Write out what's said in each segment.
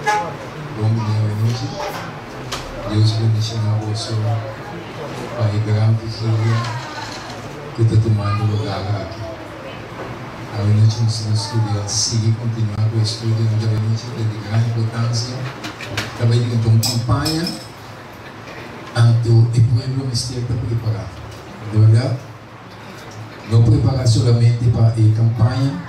Bon bini awe nochi. Dios bendiciona boso pa e gran vigilia cu ta tumando lugar aki. Awe nochi nos ta studia, sigui continua cu e studionan di awe nochi ta di gran importancia. Ta bay di un campaña, anto e pueblo mester ta prepara. No ta berdad? No prepara solamente pa e campaña,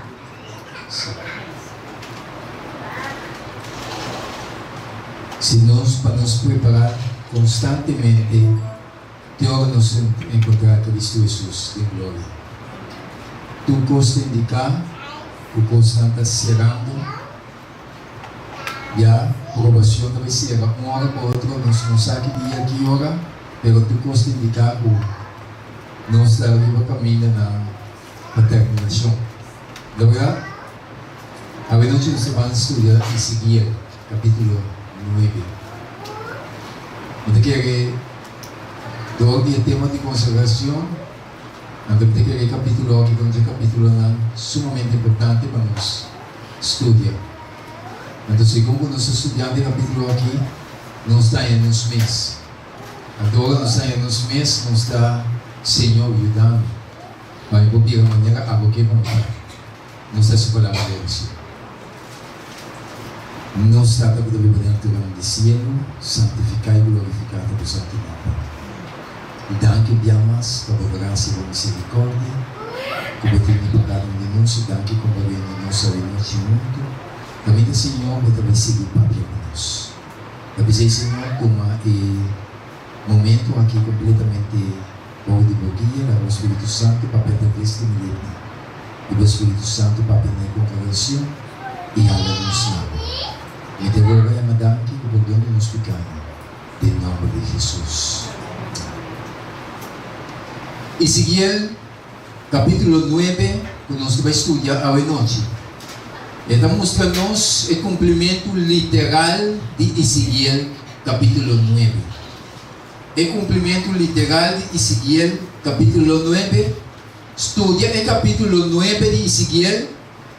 Si nos pa nos prepará konstantemente te ora nos enkontrá Kristu Hesus den gloria. Tur kos ta indiká ku kosnan ta serando, ya probacion ta bai sera un ora pa otro, nos no sa ki dia, ki ora, pero tur kos ta indiká ku nos ta riba kaminda na pa terminashon. Logra? Awenochi nos ta ban studia Ezekiel capítulo nuebe. Mi ta kere dor di e tema di consagracion, anto mi ta kere e capítulo aki ta un dje capítulonan sumamente importante pa nos studia. Anto segun cu nos ta studiando e capítulo aki, nos ta haña nos mes. Anto ora nos ta haña nos mes, nos ta, Señor, yuda mi. Pa mi por bira manera abo ke pa mi ta. Nos ta su palabra di oracion. Nos Tata ku ta biba den alturanan di cielo, santifica y glorifica ta bo santu nomber. I danki un bia mas pa bo gracia y bo misericordia ku bo tene pa cada un di nos i danki kon bo reuni nos awe nochi huntu. Kaminda Señor bo ta bai sigui papia ku nos. Ta bisei Señor tuma e momento aki completamente Bou di bo guia, laga bo Spiritu Santu papia atraves di mi lepnan, i bo Spiritu Santu papia na e kongregashon i hala nos na bo. Mi ta roga i ama danki ku pordon di nos pikánan, den nòmber di Hesus. Ezekiel kapítulo nuebe ku nos ta bai studia awe nochi, e ta mustra nos e kumplimentu literal di Ezekiel kapítulo nuebe. E kumplimentu literal di Ezekiel kapítulo nuebe. Studia e kapítulo nuebe di Ezekiel,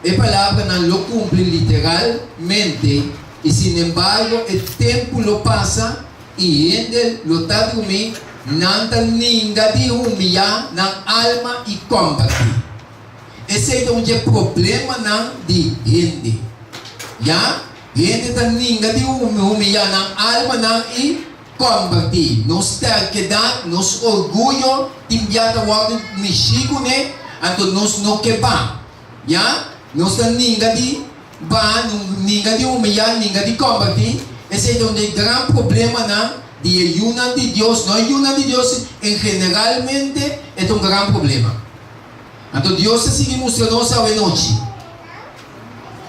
e palabranan lo kumpli literalmente i sinembargo e tempu lo pasa i hende lo ta drumí, nan ta ninga di humiyá nan alma i kombertí. Esei ta un dje problemanan di hende. Ya, hende ta ninga di humiyá nan almanan i Kombertí nos terkedat, nos orguyo tin bia ta wòrdu mishí kuné, anto nos no ke ba. Ya, nos ta ninga di ba, ninga di humiyá, ninga di kombertí. Esei ta un di e gran problemanan di e yunan di Dios, no e yunan di Dios en generalmente, e ta un gran problema. Anto Dios ta sigui mustra nos awenochi.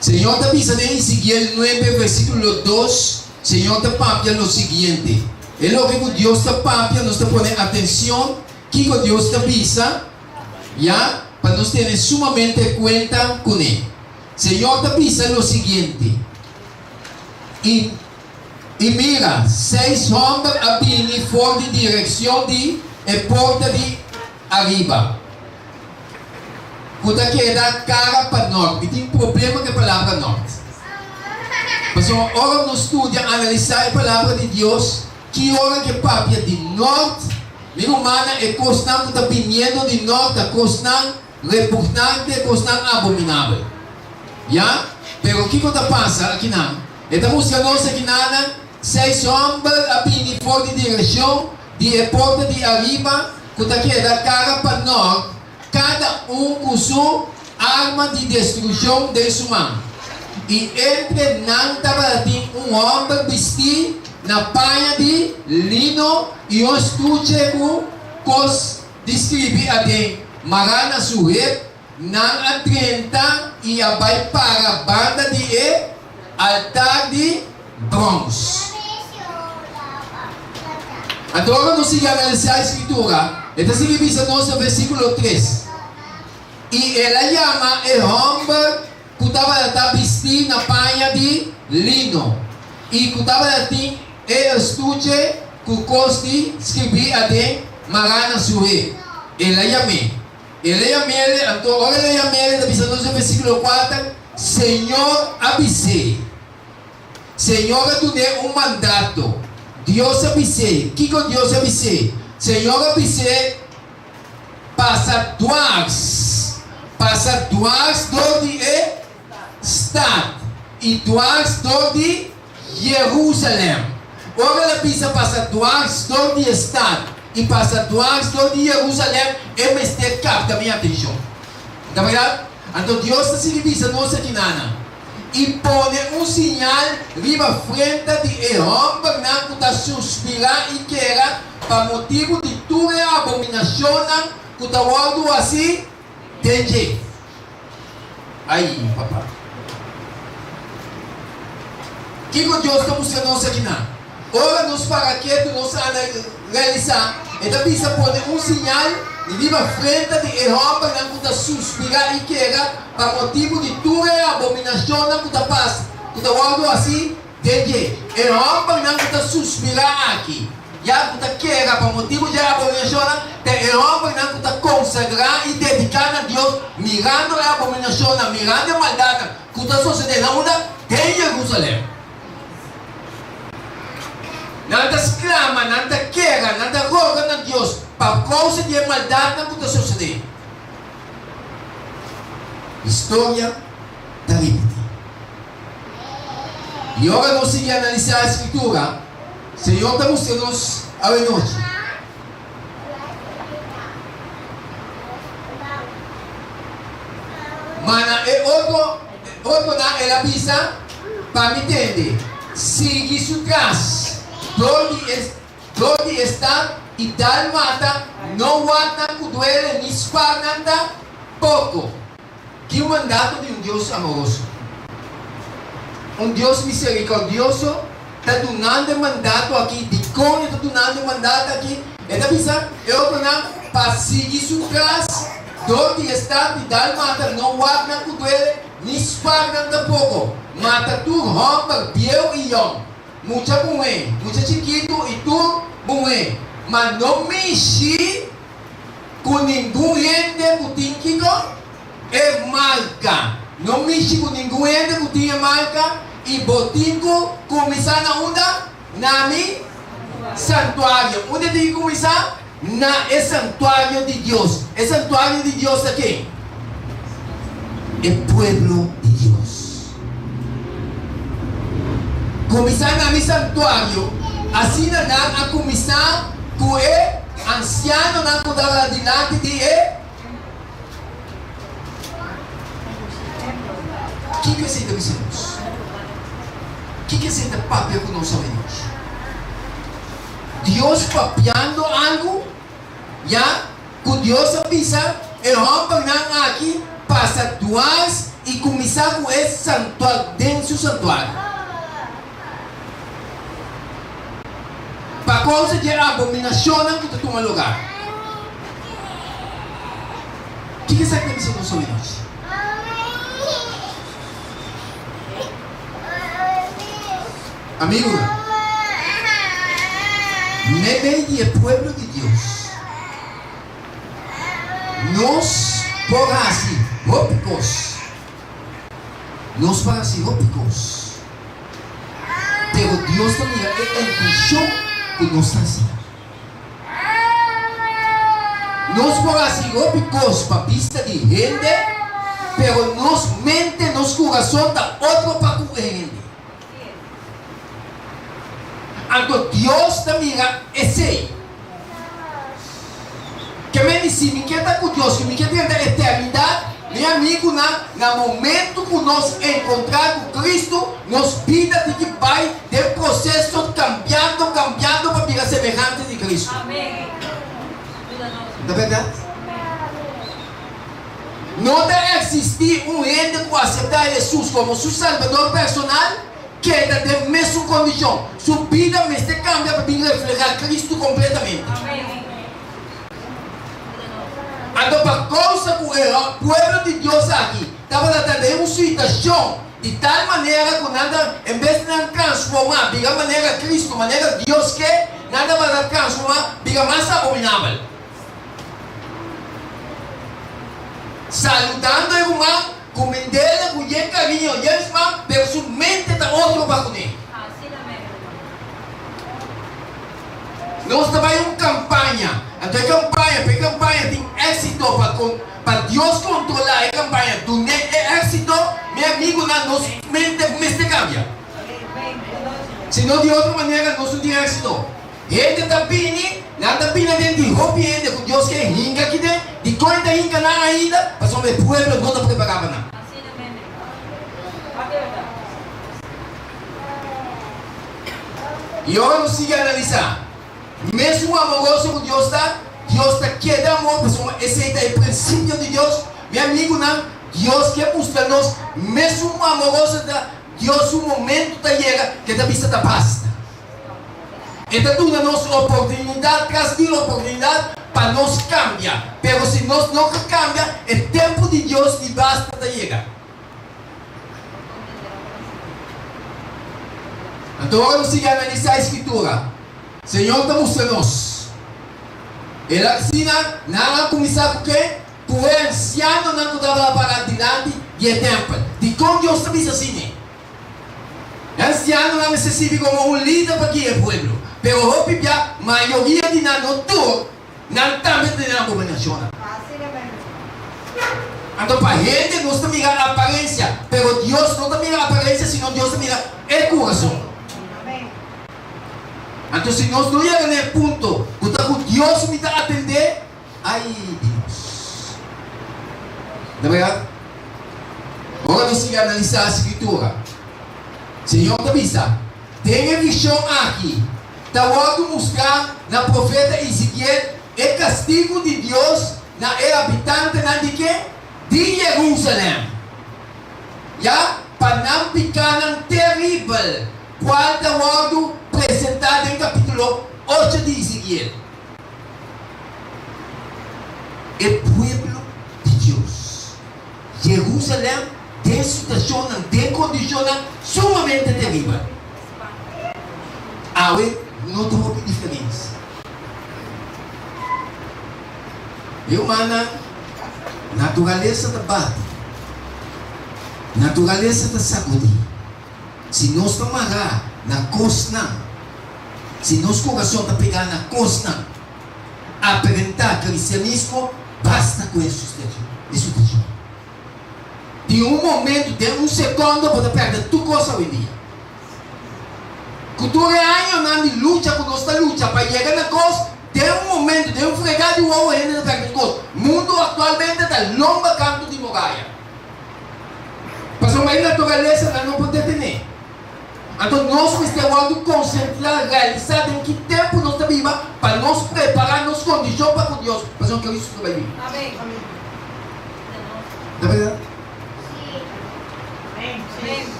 Señor ta bisa den Ezekiel nuebe versikulo dos, Señor ta papia lo siguiente. E loke ku Dios ta papia nos ta pone atencion kiko Dios ta bisa, ya, pa nos tene sumamente kuenta kuné. Señor ta bisa lo siguiente, I, i mira, seis hòmber a bini for di direkshon di e porta di ariba, ku ta keda kara pa nòrt. Mi tin problema ku e palabra nòrt. Pasobra ora nos studia, analisá e Palabra di Dios, ki ora ku e papia di nòrt, mi rumannan, e kosnan ku ta biniendo di nòrt ta kosnan repugnante, kosnan abominabel. Ya? Pero kiko ta pasa akinan? E ta mustra nos akinanan, seis hòmber a bini for di direkshon di e porta di ariba ku ta keda kara pa nòrt, kada un ku su arma di destrukshon den su man. I entre nan tabatin un hòmber bistí na paña di lino i un stuche ku kos di skribi aden mará na su hep. Nan a drenta i a bai para banda di e altar di brons. Anto ora nos sigui analisá e Skritura, e ta sigui bisa nos na versíkulo tres, I el a yama e hòmber ku tabata bistí na paña di lino i ku tabatin e estuche ku kos di skribí aden mará na su hep. El a yam'é. El a yam'é, anto ora el a yam'é, el ta bisa nos den versíkulo kuater, Señor a bis'é. Señor a dun'é un mandato. Dios a bis'é. Kiko Dios a bis'é? Señor a bis'é, Pasa dwars. Pasa dwars dor di e stat i dwars dor di Jerusalèm. Ora el a bisa pasa dwars dor di e stat i pasa dwars dor di Jerusalèm, e mester kapta mi atenshon. Ta bèrdat? Anto Dios ta sigui bisa nos akinanan, I pone un siñal riba frenta di e hòmbernan ku ta suspirá i kera pa motibu di tur e abominashonnan ku ta wòrdu hasí den dje. Ai, papa. Kiko Dios ta mustra nos akinan? Ora nos para ketu nos a realisá, E ta bisa pone un siñal riba frenta di e hòmbernan ku ta suspirá i kera pa motibu di tur e abominashonnan ku ta pas ku ta wòrdu hasí den dje. E hòmbernan ku ta suspirá aki, ya ku ta kera pa motibu dje abominashonnan, ta e hòmbernan ku ta konsagrá i dediká na Dios mirando e abominashonnan, mirando e maldatnan ku ta sosodé na unda? Den Jerusalèm. Nan ta sklama, nan ta kera, nan ta roga na Dios pa kousa di e maldatnan ku ta sosodé. Historia ta ripití. I ora nos sigui analisá e Skritura, Señor ta mustra nos awenochi. Ma na e otro otronan el a bisa, Pa mi tende, sigui su tras dor di e dor di e stat i dal mata, no wak nan ku duele ni spar nan ta poko. Ki un mandato di un Dios amoroso! Un Dios misericordioso ta dunando e mandato aki. Dikon e ta dunando e mandato aki? E ta bisa e otronan pa sigui su tras dor di e stat di dal mata, no wak nan ku duele, ni spar nan tampoko. Mata tur hòmber, bieu i yòn, mucha muhé, mucha chikitu i tur muhé, ma no mishi Ku ningun hende ku tin kiko? E marka. No mishi ku ningun hende ku tin e marka, i bo tin ku kuminsá na unda? Na mi santuario. Unda tin ku kuminsá? Na e santuario di Dios. E santuario di Dios ta ken? E pueblo di Dios. Kuminsá na mi santuario. Asina nan a kuminsá ku e. Ansianonan ku tabata dilanti di e. Kiko esei ta bisa nos? Kiko esei ta papia ku nos awe nochi? Dios papiando algu? Ya ku Dios a bisa e hòmbernan aki pasa duars i kuminsá ku e santuario den su santuario. Pa kousa di e abominashonnan ku ta tuma lugá. Kiko esaki ta bisa nos awe nochi? Amigunan, meimei di e pueblo di Dios, nos por hasi hopi kos. Nos por hasi hopi kos. Pero Dios ta mira e intenshon ku nos ta hasi. Nos por hasi hopi kos pa bista di hende, pero nos mente, nos kurason ta otro pa ku e hende. Anto Dios ta mira esei. Ke men di si mi ke ta ku Dios, si mi ke drenta eternidat, mi amigunan, na momentu ku nos enkontrá ku Kristu, nos bida tin ki bai den proseso kambiando, kambiando pa bira semehante di Kristu. Ta bèrdat? No ta eksistí un hende ku aseptá Hesus komo su Salbador personal Keda den mesun kondishon. Su bida mester kambia pa bin reflehá Kristu kompletamente. Anto pa kousa ku e pueblo di Dios aki tabata ta den un situashon di tal manera ku nan ta, en bes di nan transformá bira manera Kristu, manera Dios ke, nan tabata transformá bira mas abominabel. Saludando e ruman. Kumind'el ku yen kariño, yen sma, pero su mente ta otro pa kuné. nos mente mester kambia. Si no di otro manera nos no tin éksito. Hende ta bini, nan ta bini aden di hopi hende ku Dios ke hinka aki den, dikon e ta hinka nan ainda? Pasobra e pueblo no ta prepará pa nan. I ora nos sigui analisá, mesun amoroso ku Dios ta, Dios ta keda amor pasobra esei ta e prinsipio di Dios. Mi amigunan, Dios ke mustra nos mesun amoroso ta, Dios su momento ta yega ku e ta bisa ta basta. E ta duna nos oportunidat tras di oportunidat pa nos kambia. Pero si nos no ke kambia, e tempu di Dios di basta ta yega. Anto ora nos sigui analisá e Skritura, Señor ta mustra nos. El a asina nan a kuminsá ku ke? Ku e ansianonan ku tabata pará dilanti di e tèmpel. Dikon Dios ta bisa asina? E ansianonan mester sirbi komo un lider pa guia e pueblo. Pero hopi bia, mayoria di nan, no tur, nan tambe ta den abominashonnan. Anto pa hende nos ta mira aparensia, pero Dios no ta mira aparensia, sino Dios ta mira e kurason. Anto si nos no yega na e punto ku ta ku Dios mi ta atendé, Ai di nos! Ta berdad? Ora nos sigui analisá Skritura, Señor ta bisa, Den e vishon aki ta wòrdu mustrá na profeta Ezekiel e kastigu di Dios na e habitantenan di ke? Di Jerusalèm, ya pa nan pikánan teribel, kual ta wòrdu presentá den kapítulo ocho di Ezekiel. E pueblo di Dios. Jerusalem den situacionnan, den condicionnan sumamente teribel. Awe no ta hopi diferencia. Mi rumannan, naturalesa ta bati, naturalesa ta sacudi. Si nos ta mará na kosnan, si nos kurason ta pegá na kosnan, aparentá kristianismo, basta ku e situashon. Tin un momentu, den un sekondo bo ta pèrdè tur kos awendia. Ku tur e añonan di lucha ku nos ta lucha pa yega na kos, den un momentu, den un fregá di wowo hende ta pèrdè tur kos. Mundu aktualmente ta lomba kantu di muraya. Pasobra e naturalesa nan no por detené. Anto nos mester wòrdu konsentrá, realisá den ki tempu nos ta biba pa nos prepará nos kondishon pa ku Dios, pasobra Kristu ta bai bini. Ta bèrdat?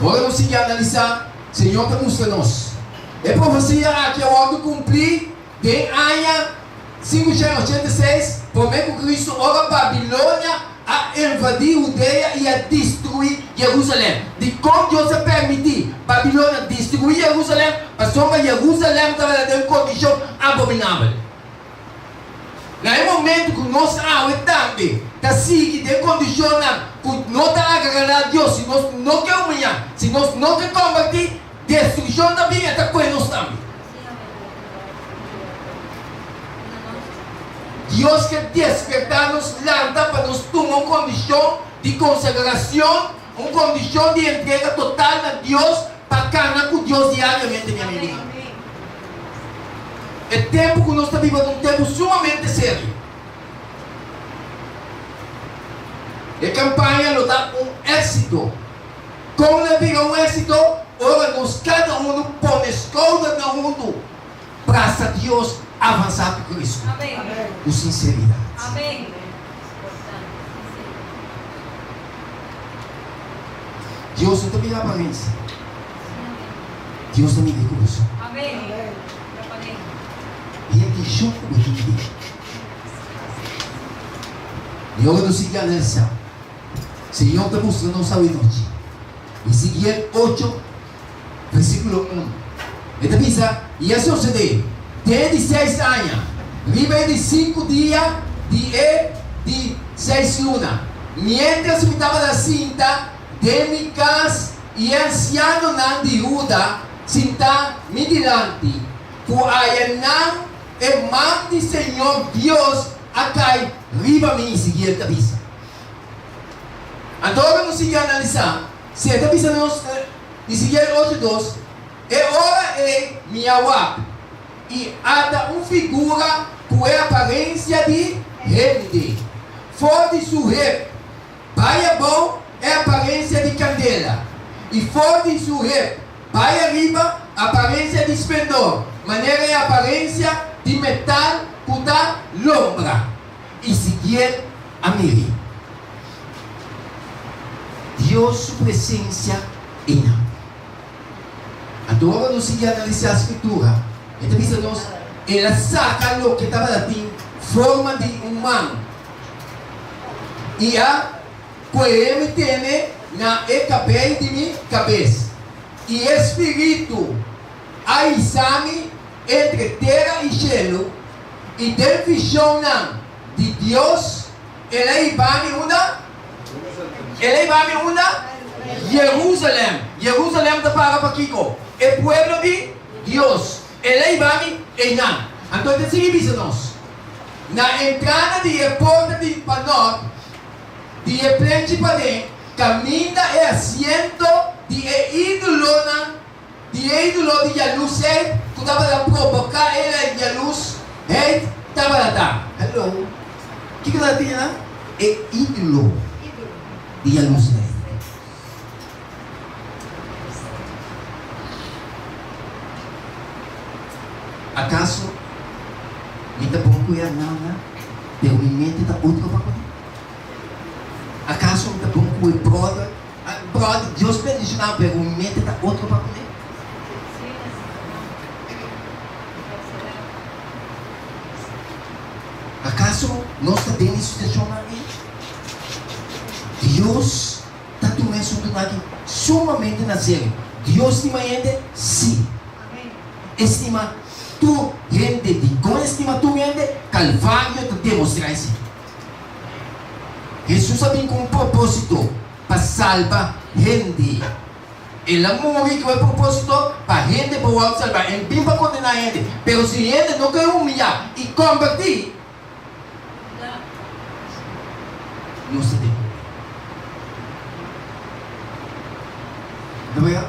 Ora nos sigui analisá, Señor ta mustra nos. E profesia aki a wòrdu kumplí Den aña 586 promé ku Kristu, ora Babilonia a invadí Hudea i a destruí Jerusalèm. Dikon Dios a permití Babilonia destruí Jerusalèm? Pasobra Jerusalèm tabata den un kondishon abominabel. Na e momentu ku nos awe tambe ta sigui den kondishonnan ku no ta agradá Dios, si nos no ke humiá, si nos no ke kombertí, destrukshon ta bin, e ta kohe nos tambe. Dios ke despertá nos lanta pa nos tuma un kondishon di konsagrashon, un kondishon di entrega total na Dios pa kana ku Dios diariamente, mi amigunan. E tempu ku nos ta biba ta un tempu sumamente serio. E kampaña lo ta un éksito. Kon lo bira un éksito? Ora nos kada unu pone skoudernan huntu, brasa Dios, avansá ku Kristu ku sinseridat. Dios no ta mira aparensia, Dios ta mira e kurason. I e vishon ku bo tin di. I ora nos sigui analisá. Señor ta mustra nos awe nochi. Ezekiel ocho, versíkulo un. E ta bisa, I a sosodé, den e di seis aña, riba e di sinku dia di e di seis luna, miéntras mi tabata sinta den mi kas i e ansianonan di Huda sintá mi dilanti, ku aya nan e man di Señor Dios a kai riba mi. Ezekiel ta bisa. Anto ora nos sigui analisá. Si e ta bisa nos Ezekiel ocho dos, E ora ei mi a wak, i ata un figura ku e aparensia di hende. For di su hep bai abou e aparensia di kandela, i for di su hep bai ariba aparensia di splendor, manera e aparensia di metal ku ta lombra. Ezekiel a miri Dios su presensia einan. Anto ora nos sigui analisá Skritura, e ta bisa nos, El a saka loke tabata tin forma di un man i a kohe mi tene na e kabei di mi kabes, i e Spiritu a hisa mi entre tera i shelu, i den vishonnan di Dios el a hiba mi unda? El a hiba mi unda? Jerusalem. Jerusalem ta para pa kiko? E pueblo di Dios. El a hiba mi einan. Anto e ta sigui bisa nos, Na entrada di e porta di panòrt di e plenchi paden, kaminda e asiento di e ídolonan Di e ídolo di yalusheid ku tabata proboká e la yalusheid tabata ta. Hello. Kiko ta tin nan? E ídolo di yalusheid. Akaso mi ta bon ku e hermana, pero mi mente ta otro pa kuné? Akaso mi ta bon ku e brother? Brother, Dios bendiciona pero mi mente ta otro pa cune. Acaso nos ta den e situacionnan ei? Dios ta tuma e asuntonan aki sumamente na serio. Dios stima hende? Si. E stima tur hende. Dikon e stima tur hende? Calvario ta demostra esei. Hesus a bin ku un propósito, pa salba hende. El a muri ku e propósito pa hende por wòrdu salbá. El bin pa kondená hende. Pero si hende no ke humiyá i kombertí, nos ta den problema. Ta wea?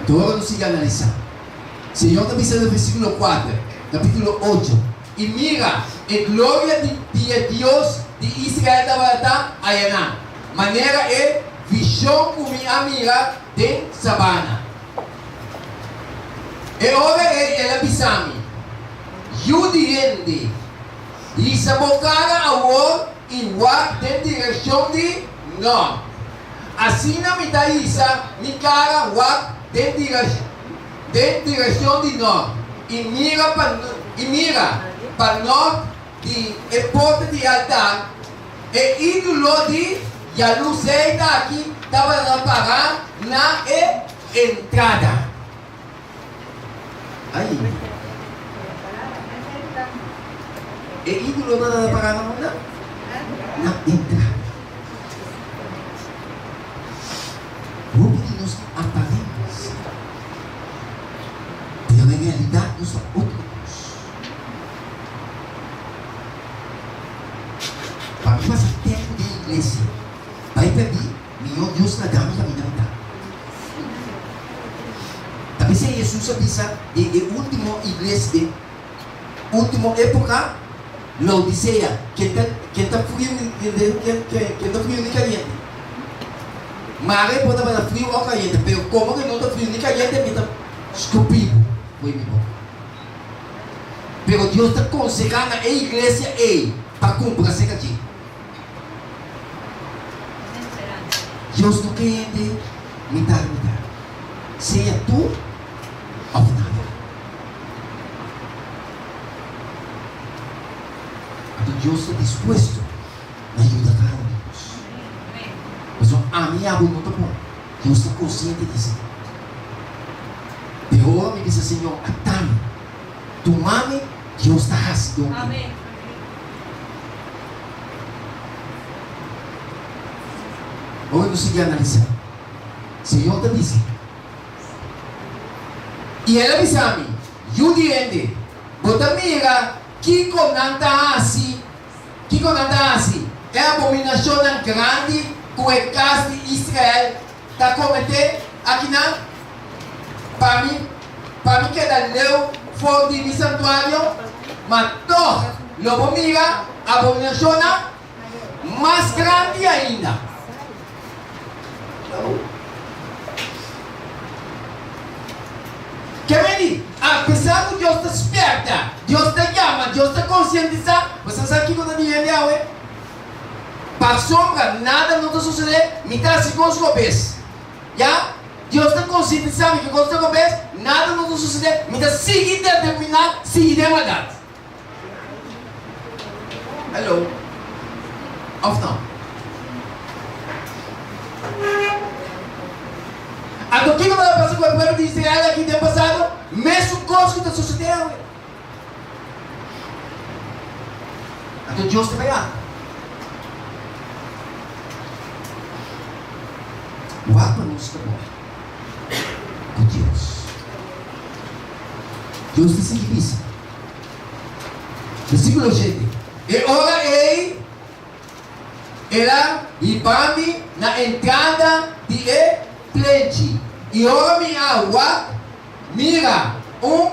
Anto ora nos sigui analisá, Señor ta bisa den versíkulo kuater, kapítulo ocho. I mira, e gloria di di e Dios di Israel tabata ayanan, manera e vishon ku mi a mira den sabana. E ora ei el a bisa mi, Yu di hende, hisa bo kara awor i wak den direkshon di nòrt. Asina mi ta hisa mi kara wak den den direkshon di nòrt i mira pa i mira pa nòrt di e porta di e altar, e ídolo di yaluseit aki tabata pará na e entrada. Ai! E ídolo tabata pará na unda? Na entrada. Hopi di nos tin aparensia, pero en realidat nos ta otro kos. Pa mi pasa tempu den iglesia, bai pèrdí, mihó Dios laga mi kaminda mi ta. Ta p'esei Hesus a bisa den e último iglesia, den último époka, Laodisea, ken ta ken ta friu ken ta friu ni kaliente. Mare por tabata friu o kaliente, pero komo ke no ta friu ni kaliente mi ta skupi bo fo'i mi boka. Pero Dios ta konsehá na e iglesia ei pa kumpra serka dje. Dios no ke hende mitar mitar, sea tur òf nada. Anto Dios ta dispuesto na yuda kada un di nos. Pasobra ami i abo no ta bon. Dios ta konsiente di esei. Pero ora mi bisa, Señor, ata mi, tuma mi, Dios ta hasi don di mi. Ora nos sigui analisá, Señor ta bisa, I el a bisa mi, Yu di hende, bo ta mira kiko nan ta hasi, kiko nan ta hasi, e abominashonnan grandi? ku e kas di Israel ta kometé akinan, pa mi, pa mi keda leu for di mi santuario? Ma tòg lo bo mira abominashonnan mas grandi ainda. Ke men di, apesar ku Dios ta spèrta, Dios ta yama, Dios ta konsientisá, bo sa sa kiko ta di hende awe? Pasobra nada no ta sosodé, mi ta hasi kos robes. Ya, Dios ta konsientisá mi ku kos ta robes, nada no ta sosodé, mi ta sigui determiná sigui den maldat. Hello. Of no? Anto kiko tabata pasa ku e pueblo di Israel aki den pasado? Mesun kos ku ta sosodé awe. Anto Dios ta bai aktua. Wak pa nos ta bon ku Dios. Dios ta sigui bisa. Versíkulo shete, E ora ei el a hiba mi na entrada di e plenchi, i ora mi a wak, mira, un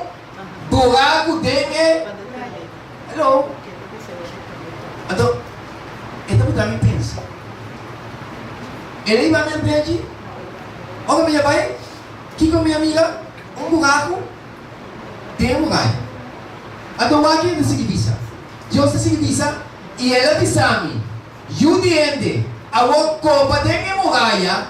buraku den e. Hello. Anto, e ta buta mi pensa. El a hiba mi na plenchi, ora mi a bai, kiko mi a mira? Un buraku. Den e muraya. Anto wak e ta sigui bisa. Dios ta sigui bisa, I el a bisa mi, Yu di hende, awor koba den e muraya.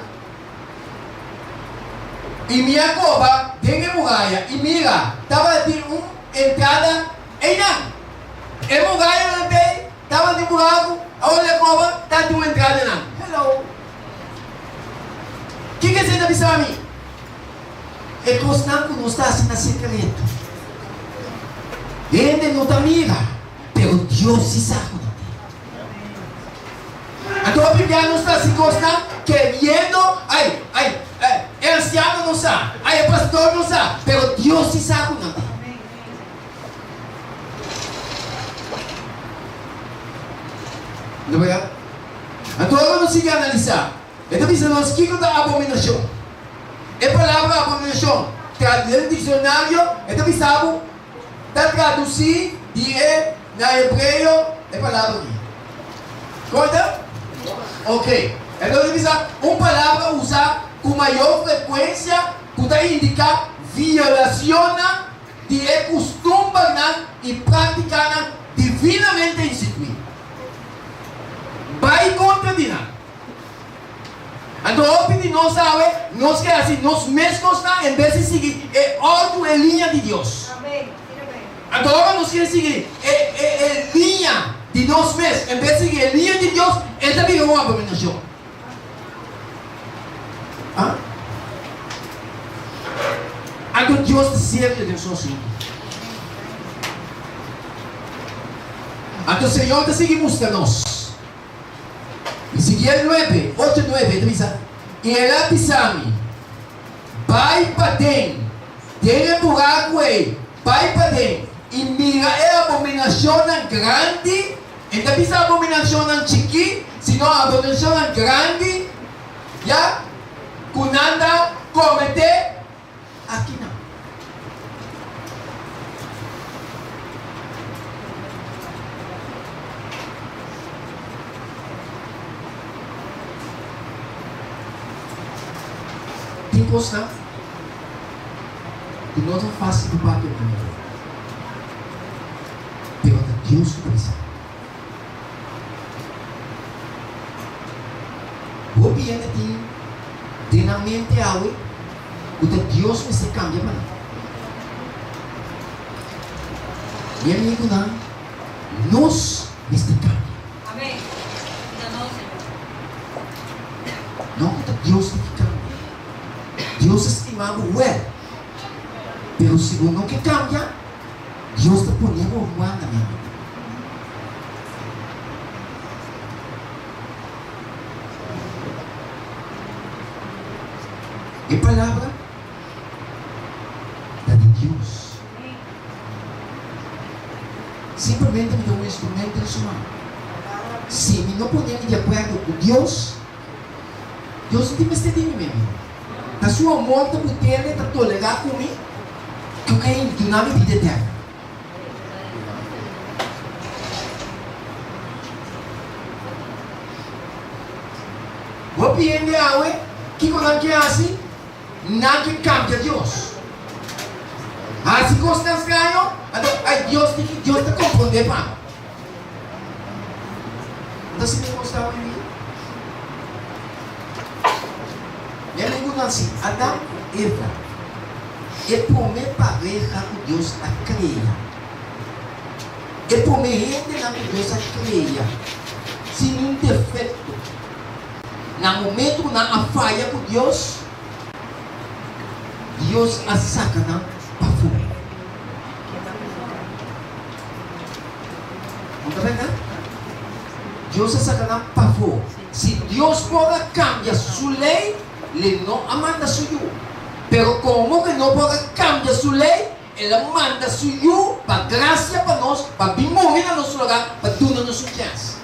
I mi a koba den e muraya, i mira, tabatin un entrada einan. E murayanan t'ei, tabatin buraku, awor mi a koba, tabatin un entrada einan. Hello! Kiko esei ta bisa mi? E kosnan ku nos ta hasi na sekreto, hende no ta mira, pero Dios si sa ku nan tin. Anto hopi bia nos ta hasi kosnan keriendo, ai, ai, e ansiano no sa, ai, e pastor no sa, pero Dios si sa ku nan tin. No berdad? Anto ora nos sigui analisá, e ta bisa nos kiko ta abominashon. E palabra abominashon tradusí den diksionario, e ta bisa bo ta tradusí di e na hebreo e palabra aki. Kon e ta? Ok. Enton e ta bisa un palabra usá ku mayor frekuensia ku ta indiká violashonnan di e kustumbernan i práktikanan divinamente instituí. Bai kontra di nan. Anto hopi di nos awe, nos ke hasi nos mes kosnan en bes di sigui e òrdu, e liña di Dios. Anto ora nos kier sigui e e e liña di nos mes en bes di sigui e liña di Dios, e ta bira un abominashon. Ah? Anto Dios ta serio den su asuntu. Anto Señor ta sigui mustra nos. Ezekiel nuebe, ocho nuebe, e ta bisa, I el a bisa mi, Bai paden, den e buraku ei, bai paden, i mira e abominashonnan grandi, e ta bisa abominashonnan chikí, sino abominashonnan grandi, ya, ku nan ta kometé akinan. Tin kosnan ku no ta fásil pa papia ku nan, pero ta Dios ku ta bisa. Hopi hende tin den nan mente awe ku ta Dios mester kambia pa nan. Mi amigunan, nos mester kambia. No ku ta Dios tin ki kambia. Dios ta stima bo wèl, pero si bo no ke kambia, Dios ta pone bo ruanda, mi amigu. E palabra ta di Dios. Simplemente mi ta un instrumento den su man. Si mi no pone mi di akuerdo ku Dios. Dios no tin mester di mi, mi amigo. Ta su amor ta but'El ta tolerá ku mi ku ke duna mi bida eterno. Hopi hende awe, kiko nan ke hasi? Nan ke kambia Dios. Hasi kosnan straño, anto ay Dios tin ki Dios ta komprondé pa mi. No ta asina kos ta awe dia? Mi amigunan, si Adam ku Eva, e promé pareha ku Dios a krea, e promé hendenan ku Dios a krea sin niun defekto, na momento ku nan a faya ku Dios, Dios a saka nan pafó. No ta bèrdat? Dios a saka nan pafó. Si Dios por a kambia su lei, le no a manda su yu. Pero komo ku e no por a kambia su lei, el a manda su yu pa grasia pa nos, pa bin muri na nos lugá, pa duna nos un chèns.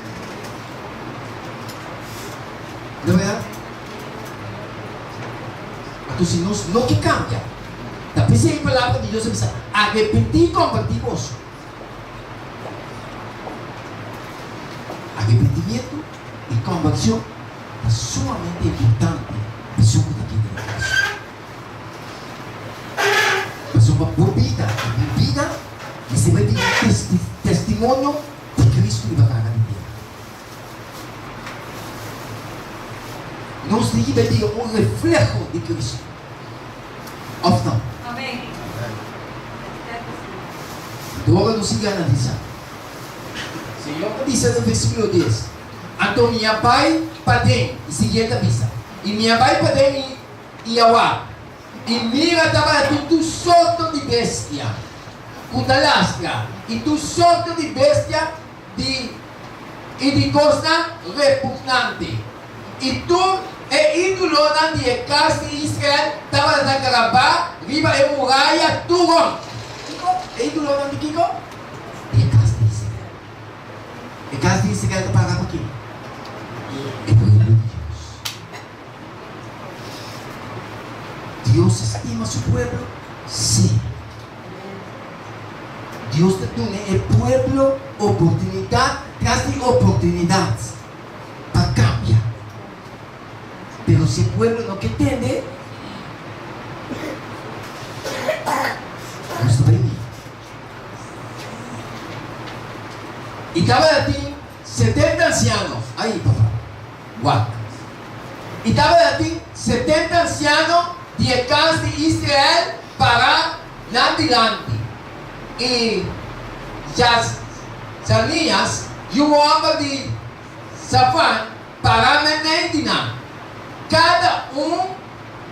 No ta bèrdat? Anto si nos no ke kambia, ta p'esei e Palabra di Dios a bisa, Arepentí i kombertí boso. Arepentimiento i konversión ta sumamente importante pa esun ku ta kere den Cristo. Pasobra bo bida i mi bida mester bai tin un testimonio di Cristo riba kara di tera. Nos tin ki bai bira un refleho di Cristo, òf no? Anto ora nos sigui analisá, Señor ta bisa den versíkulo dies, Anto mi a bai paden, i siguiente a bisa, i mi a bai paden i i a wak, i mira tabatin tur sorto di bestia ku ta lastra, i tur sorto di bestia di i di kosnan repugnante. I tur e ídolonan di e kas di Israel tabata grabá riba e muraya tur rònt. Kiko? E ídolonan di kiko? Di e kas di Israel. E kas di Israel ta para pa ken? E pueblo di Dios. Dios a stima su pueblo? Sí. Dios ta duna e pueblo oportunidat tras di oportunidat pa kambia. Pero si e pueblo no ke tende, nos ta bai mira. I tabatin setenta ansiano, ai papa, wak. I tabatin 70 ansiano di e kas di Israel pará nan dilanti, i Jazanias, yu hòmber di Safan, pará meimei di nan. Kada un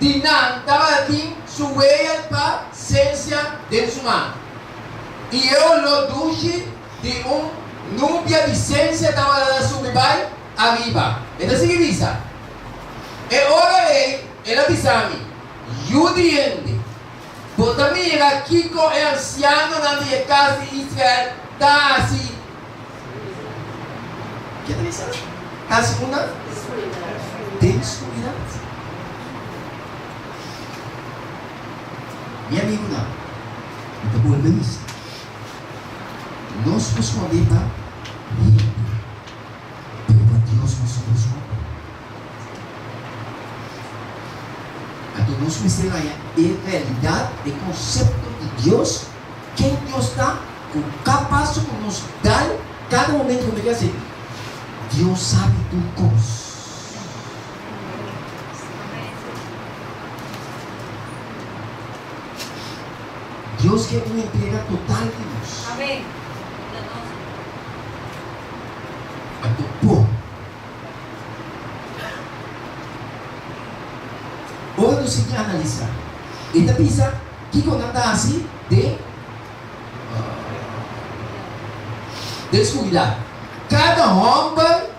di nan tabatin su wea pa sensia den su man, i e oló dushi di un nubia di sensia tabata ta subi bai ariba. E ta sigui bisa, E ora ei el a bisa mi, Yu di hende, bo ta mira kiko e ansianonan di e kas di Israel ta hasi? Ke ta bisa? Ta hasi unda? Den skuridat. Mi amigunan, mi ta bolbe bisa, nos por skonde pa hende. Pero pa Dios nos no por skonde. Anto nos mester haña e realidat, e konsepto di Dios, ken Dios ta, ku kada paso ku nos dal, kada momento ku nos hasi, Dios sabi tur kos. Dios ke un entrega total di nos. Anto por. Ora nos sigui analisá, e ta bisa kiko nan ta hasi den den skuridat. Kada hòmber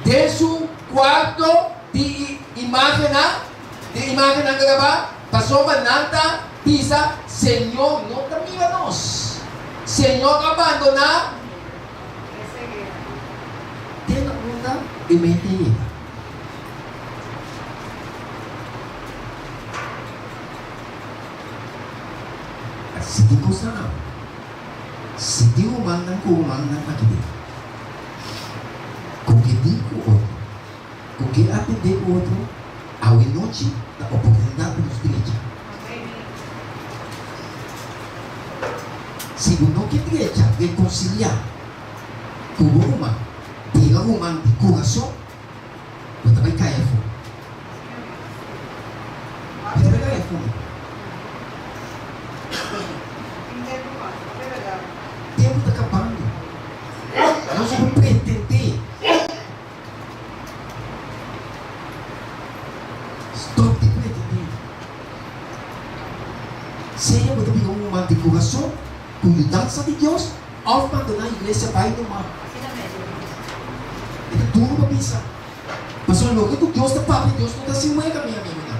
den su kuarto di imágennan, di imágennan grabá, pasobra nan ta bisa, Señor no ta mira nos. Señor a bandoná. Te na unda e mente yega. Si tin kos na abo, si tin rumannan ku rumannan aki den, ku ke di ku otro, ku ke atendé ku otro, awe nochi ta oportunidat pa nos drecha. Si bo no ke drecha, rekonsiliá ku bo ruman, bira ruman di kurason, Bo ta bai kai afó. Bo ta bai kai afó, mi. Tempu ta kabando. Nos por pretendé. Stòp di pretendé. Sea bo ta bira un human di kurason ku yudansa di Dios òf bandoná iglesia bai numa. E ta duru pa bisa. Pasobra loke ku Dios ta papia, Dios no ta hasi wega, mi amigunan.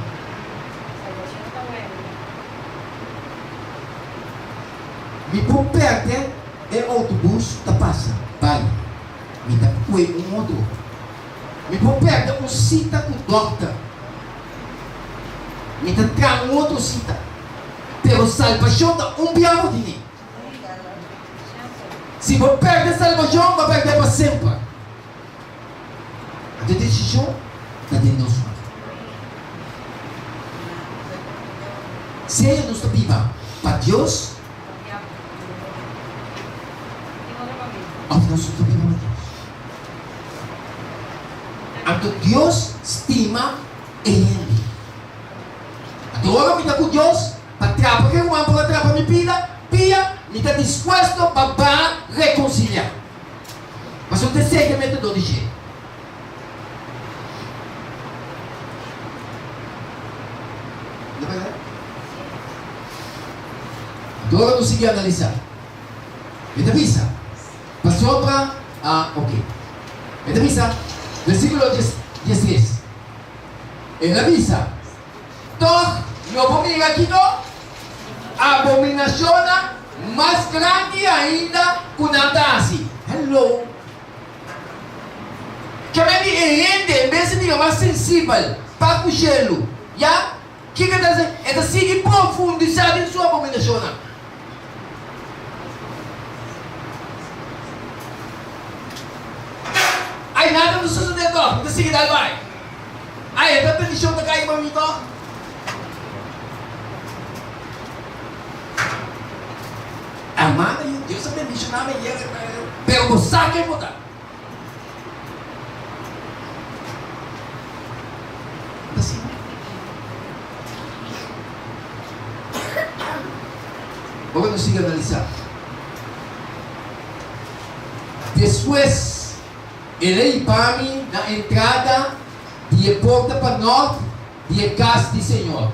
Mi por pèrdè e outobus ta pasa bai. Mi ta kue un otro. Mi por pèrdè un sita ku dòkter. Mi ta traha un otro sita. Pero salbashon ta un biaha bo tene. Si bo pèrdè salbashon, bo a pèrdè pa semper. Anto e desishon ta den nos man. Sea nos ta biba pa Dios òf nos no ta biba pa Dios. Anto Dios stima e hende. Anto ora mi ta ku Dios, Pa trapa ke ruman por a trapa mi pida, pia, mi ta dispuesto pa ba rekonsiliá. Pasobra ta esei ta e metodo di dje. No bèrdat? Anto ora nos sigui analisá, e ta bisa, Pasobra, ah, oke. E ta bisa, versíkulo diestres, El a bisa, Tòg lo bo mira kiko? Abominashonnan mas grandi ainda ku nan ta hasi. Hello! Keme di e hende en bes di bira mas sensibel pa ku shelu, ya, kiko e ta hasi? E ta sigui profundisá den su abominashonnan. Ai, nada no sosodé tòg, mi ta sigui dal bai. Ai, e ta bendishon ta kai pa mi tòg? Hermano, Dios a bendishoná mi ayer, pero bo sa ken bo ta. Ta asina. Ora nos sigui analisá. Despues El a hiba mi na entrada di e porta pa nort di e kas di Señor,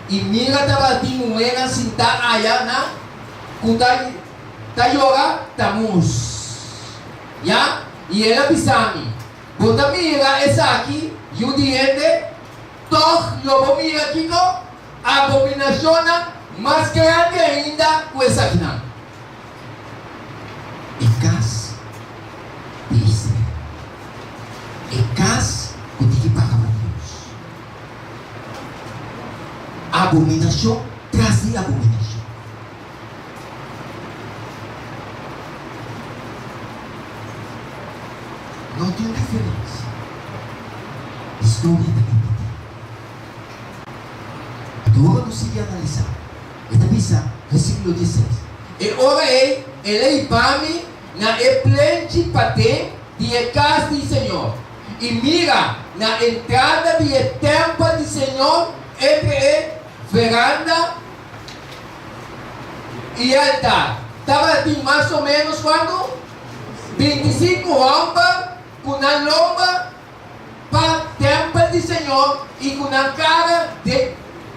i mira tabatin muhénan sintá aya na ku ta ta yora Tamuz. Ya, i el a bisa mi, Bo ta mira esaki, yu di hende? Tòg lo bo mira kiko? Abominashonnan mas grandi ainda ku esakinan. E kas di Israel. E kas ku tin ki paga pa Dios. Abominashon tras di abominashon. No tin un diferensia. Historia ta repetí. Anto ora nos sigui analisá, e ta bisa, versíkulo dieseis, E ora ei el a hiba mi na e plenchi paden di e kas di Señor, i mira, na entrada di e tèmpel di Señor, entre e veranda i e altar, tabatin mas o ménos kuantu? Bintisinku hòmber ku nan lomba pa tèmpel di Señor i ku nan kara den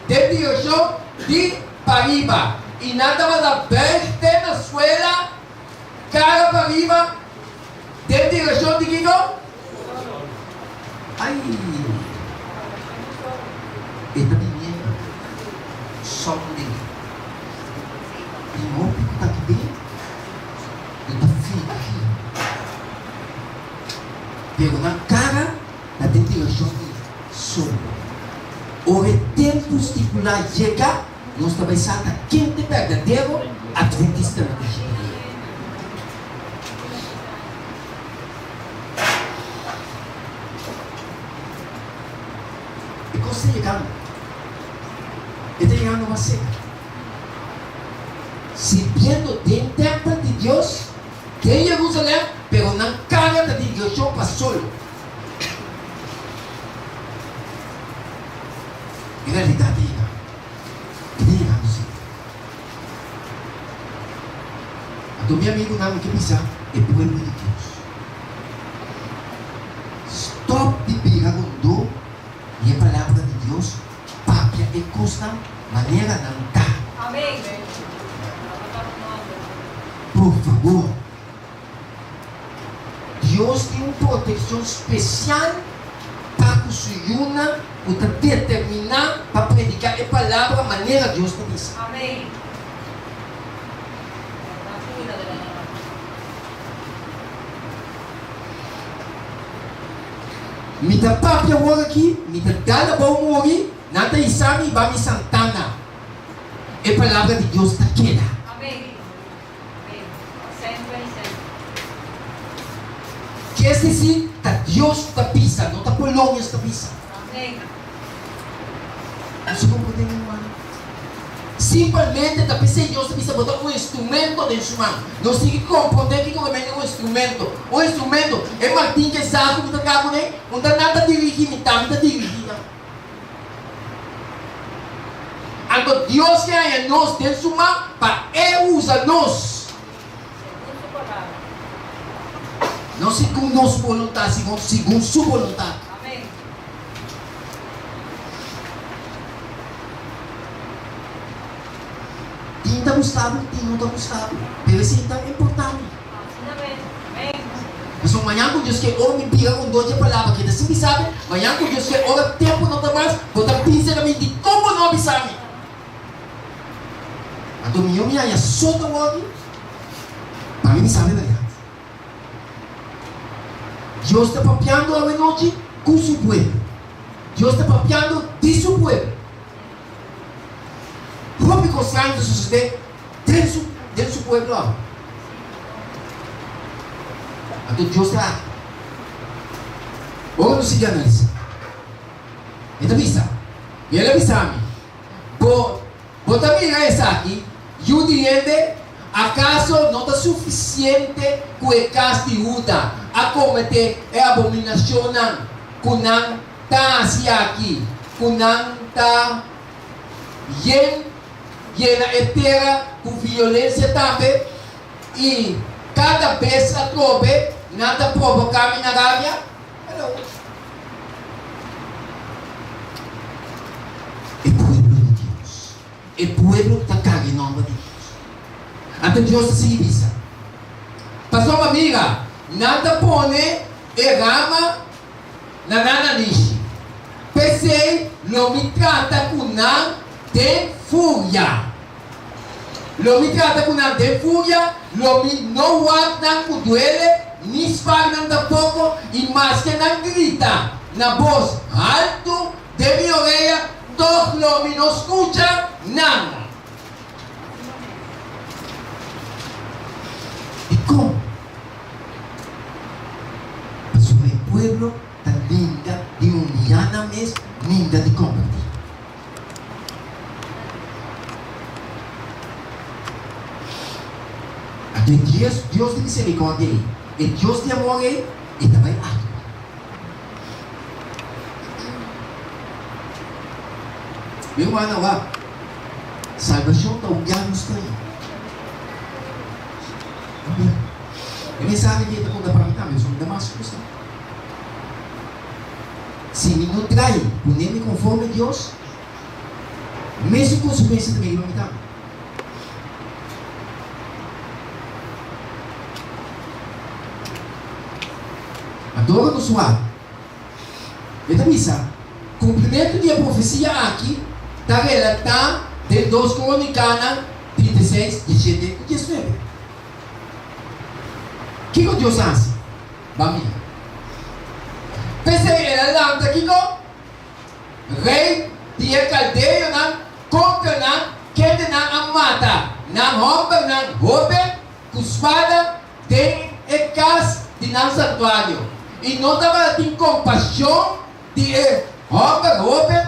direkshon di pariba, i nan tabata bèig te na suela, kara pariba, den direkshon di kiko? Ai! E ta biniendo Sunday. Tin hopi ku ta aki den, ku ta fingi. Pero nan kara ta den direkshon di solo. Ora e tempu stipulá yega, nos ta bai sa ta ken ta e berdadero Adventistanan di shete dia. E kos ta yegando. E ta yegando mas serka. Sirbiendo den tèmpel di Dios den Jerusalèm, pero nan kara ta di direkshon pa solo. E realidat ta yegando. E ta yegando serka. Anto mi amigunan, mi ke bisa e pueblo di Dios, Stòp di bira rondó di e Palabra di Dios, papia e kosnan manera nan ta. Por fabor, Dios tin un protekshon spesial pa ku su yunan ku ta determiná pa prediká e Palabra manera Dios ta bisa. Mi ta papia awor aki, mi ta dal abou muri, nan ta hisa mi ba mi santana. E palabra di Dios ta keda. Kies disi ta Dios ta bisa, no ta Polonius ta bisa. Nos a komprendé mi rumannan? Simpelmente ta p'esei Dios ta bisa bo ta un instrumento den su man. Nos tin ki komprondé kiko ke mende un instrumento. Un instrumento, e martin ke sa ku mi ta traha kuné, un ta nan ta dirigí mi, tambe ta dirigí nan. Anto Dios ke haña nos den su man pa e usa nos. No segun nos boluntat, sino segun su boluntat. Tin ta gusta bo, tin no ta gusta bo, pero esei ta importante. Pasobra mañan ku Dios ke ora mi bira un doce palabra ke ta sin bisa mi, mañan ku Dios ke ora tempu no ta mas, bo ta bisa na mi, dikon bo no a bisa mi? Anto mihó mi haña so ta wòrdu pa mi bisa mi bèrdat. Dios ta papiando awenochi ku su pueblo. Dios ta papiando di su pueblo. Hopi kos straño ta sosodé den su den su pueblo awe. Anto Dios ta aktua. Ora nos sigui analisá, e ta bisa, I el a bisa mi, Bo bo ta mira esaki, yu di hende? Akaso no ta sufisiente ku e kas di Huda a kometé e abominashonnan ku nan ta hasi aki, ku nan ta yen yena e tera ku violensia tambe, i kada bes atrobe nan ta provoká mi na rabia? Hello. E pueblo di Dios. E pueblo ku ta karga e nòmber di Dios. Anto Dios ta sigui bisa, Pasobra mira, nan ta pone e rama na nan nanishi. P'esei lo mi trata ku nan den furia. Lo mi trata ku nan den furia, lo mi no wak nan ku duele, ni spar nan tampoko, i maske nan grita na bos haltu den mi orea, tòg lo mi no skucha nan. Dikon? Pasobra e pueblo ta ninga di humiyá nan mes, ninga di kombertí. Anto e Dios, Dios di misericordia ei, e Dios di amor ei, e ta bai actua. Mi rumannan, wak, salbacion ta un biaha nos ta ei. Un biaha. E mensahe aki e ta conta pa mi tambe, pasobra mi ta mas gusta. Si mi no trai pone mi konforme Dios, mesun konsekuensia ta bin riba mi tambe. Anto ora nos wak, e ta bisa, Kumplimentu di e profesia aki ta relatá den Dos Kronikanan 36, 17 ku 19. Kiko Dios a hasi? Ba mira. P'esei el a lanta kiko? Rei di e kaldeonan kontra nan. nan hòmbernan hóben ku spada den e kas di nan santuario, i no tabatin kompashon di e hòmber hóben,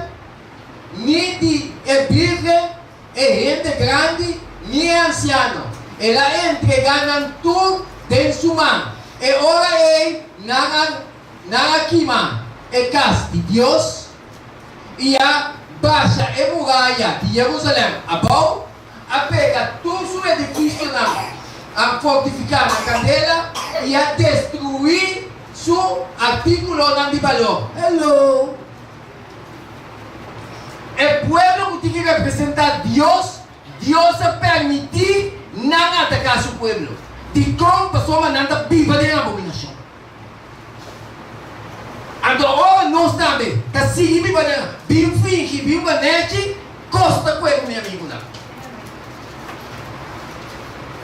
ni di e bírgen, e hende grandi, ni e ansiano. El a entregá nan tur den su man. E ora ei nan a nan a kima e kas di Dios i a basha e muraya di Jerusalèm abou, a pega tur su edifisionan a fortifiká na kandela i a destruí su artíkulonan di balor. Hello! E pueblo ku tin ki representá Dios, Dios a permití nan ataká su pueblo. Dikon? Pasobra nan ta biba den abominashon. Anto ora nos tambe ta sigui biba den bin fingi, bin banechi, kos ta kue ku mi amigunan.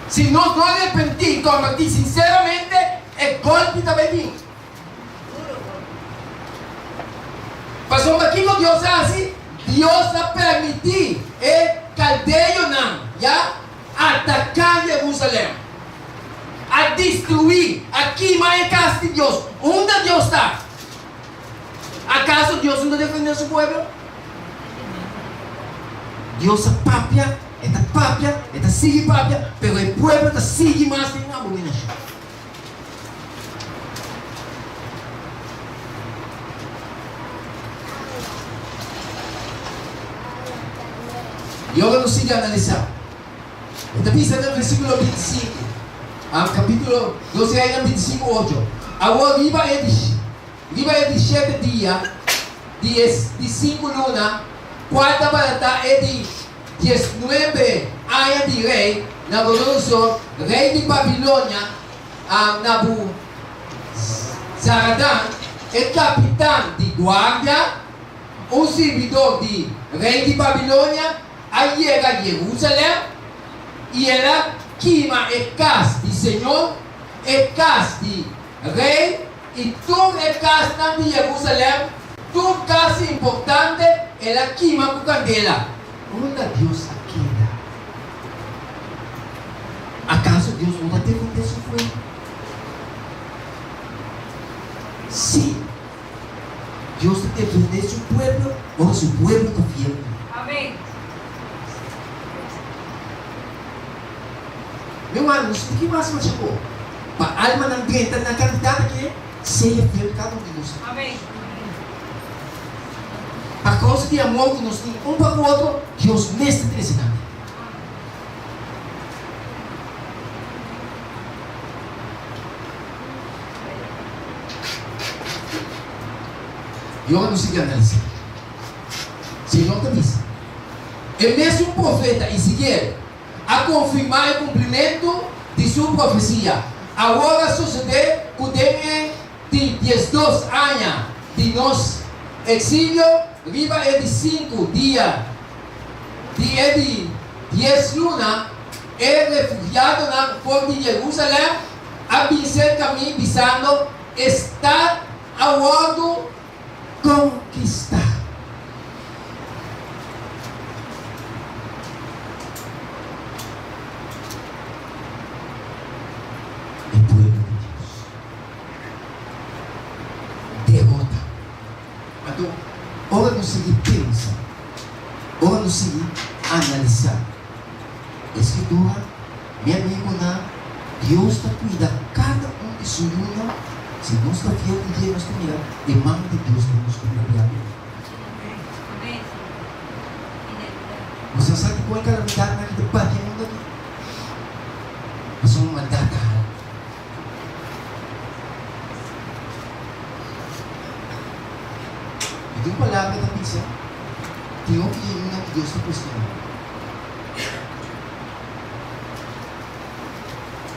Si nos no arepentí i kombertí sinseramente, e gòlpi ta bai bin. Pasobra kiko Dios a hasi? Dios a permití e kaldeonan ya ataká Jerusalèm, a destruí, a kima e kas di Dios. Unda Dios ta? Akaso Dios no ta defendé su pueblo? Dios a papia, e ta papia, e ta sigui papia, pero e pueblo ta sigui mas den abominashon. I ora nos sigui analisá, e ta bisa den versíkulo 25, kapítulo 2 Reinan 25, 8, Awor riba e di riba e di shete dia di e di sinku luna, kual tabata ta e di diesnuebe aña di rei Nabucodonosor, rei di Babilonia, a Nabuzaradan, e kapitan di guardia, un sirbidor di rei di Babilonia, a yega Jerusalèm, i el a kima e kas di señor, e kas di rei i tur e kasnan di Jerusalèm, tur kas importante el a kima ku kandela. Unda Dios a keda? Akaso Dios no ta defendé su pueblo? Sí, Dios ta defendé su pueblo ora su pueblo ta fiel ku E. Mi ruman, nos tin ki mas masha bo pa almanan drenta na kantidat aki, sea fiel kada un di nos. Pa kousa di amor ku nos tin un pa ku otro, Dios mes ta trese nan den. I ora nos sigui analisá, Señor ta bisa, E mesun profeta Ezekiel a konfirmá e kumplimentu di su profesia. Awor a sosodé ku den e di 12 aña di nos eksilio, riba e di sinku dia di e di dies luna, e refugiadonan for di Jerusalèm a bin serka mi, bisando, E stat a wòrdu konkistá. E pueblo di Dios. Derota. Anto, ora nos sigui pensa, ora nos sigui analisá e Skritura, mi amigunan, Dios ta kuida kada un di su yunan. Si nos ta fiel di dje, nos ta mira e man di Dios den nos bida diario. Nos a sa dikon e kalamidatnan aki ta bati e mundu aki? Pasobra maldat ta hala. I tin un palabra ta bisa, Tin hopi di e yunan ku Dios ta kuestioná.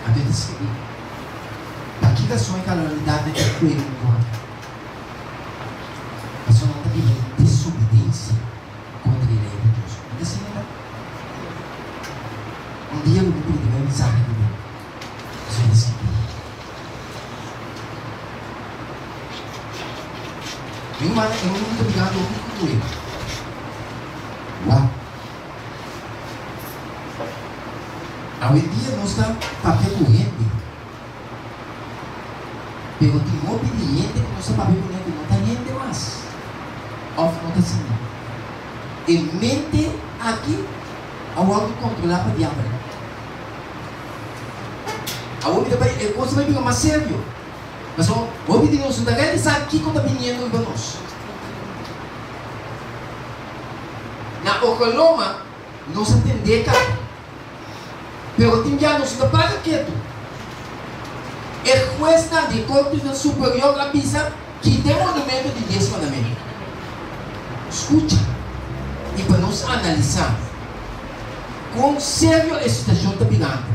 Anto e ta skibí, Pa ki rason e kalamidatnan ta kue mundu aki? Pasobra nan ta biba den desobedensia kontra e lei di Dios. No ta asina ta? Un dia lo mi prediká e mensahe di bo. Pasobra e ta skibí. Mi rumannan, e mundu ta birando hopi kruel. Wak! Awendia nos ta papia ku hende, pero tin hopi di hende ku nos ta papia kuné ku no ta hende mas òf no ta siña. E mente aki a wòrdu kontrolá pa diabel. Awor mi ta bai, e kos ta bai bira mas serio, pasobra hopi di nos no ta realisá kiko ta biniendo riba nos. Na Oklahoma nos a tendé kaba, pero tin bia nos no ta para ketu. E huesnan di e Kortenan Superior a bisa kita e monumento di Dies Mandamentu. Skucha i pa nos analisá kon serio e situashon ta birando.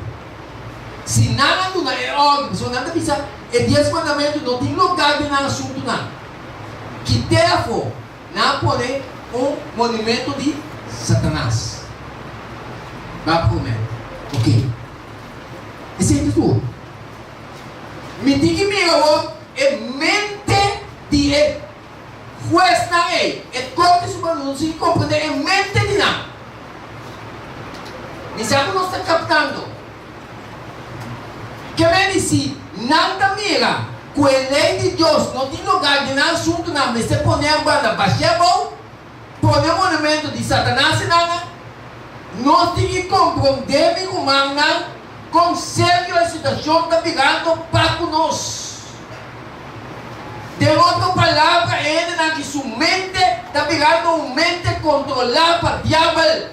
Si nan a duna e òrdu, pasobra nan ta bisa e Dies Mandamentu no tin lugá den nan asuntunan, kit'é afó. Nan a pone un monumento di Satanas. Baphomet. Ok. Esei ta tur. Mi tin ki mira awor e mente di e huesnan ei, e Korte Supremo, nos tin ki komprendé e mente di nan. Mi sa ku nos ta kaptando. Ke men di si nan ta mira ku e lei di Dios no tin lugar den nan asuntunan mester pone nan banda bashé abou, pone monumento di Satanas e nan? Nos tin ki komprondé, mi rumannan, kon serio e situashon ta birando pa ku nos. Den otro palabra, e hendenan ki su mente ta birando un mente kontrolá pa diabel.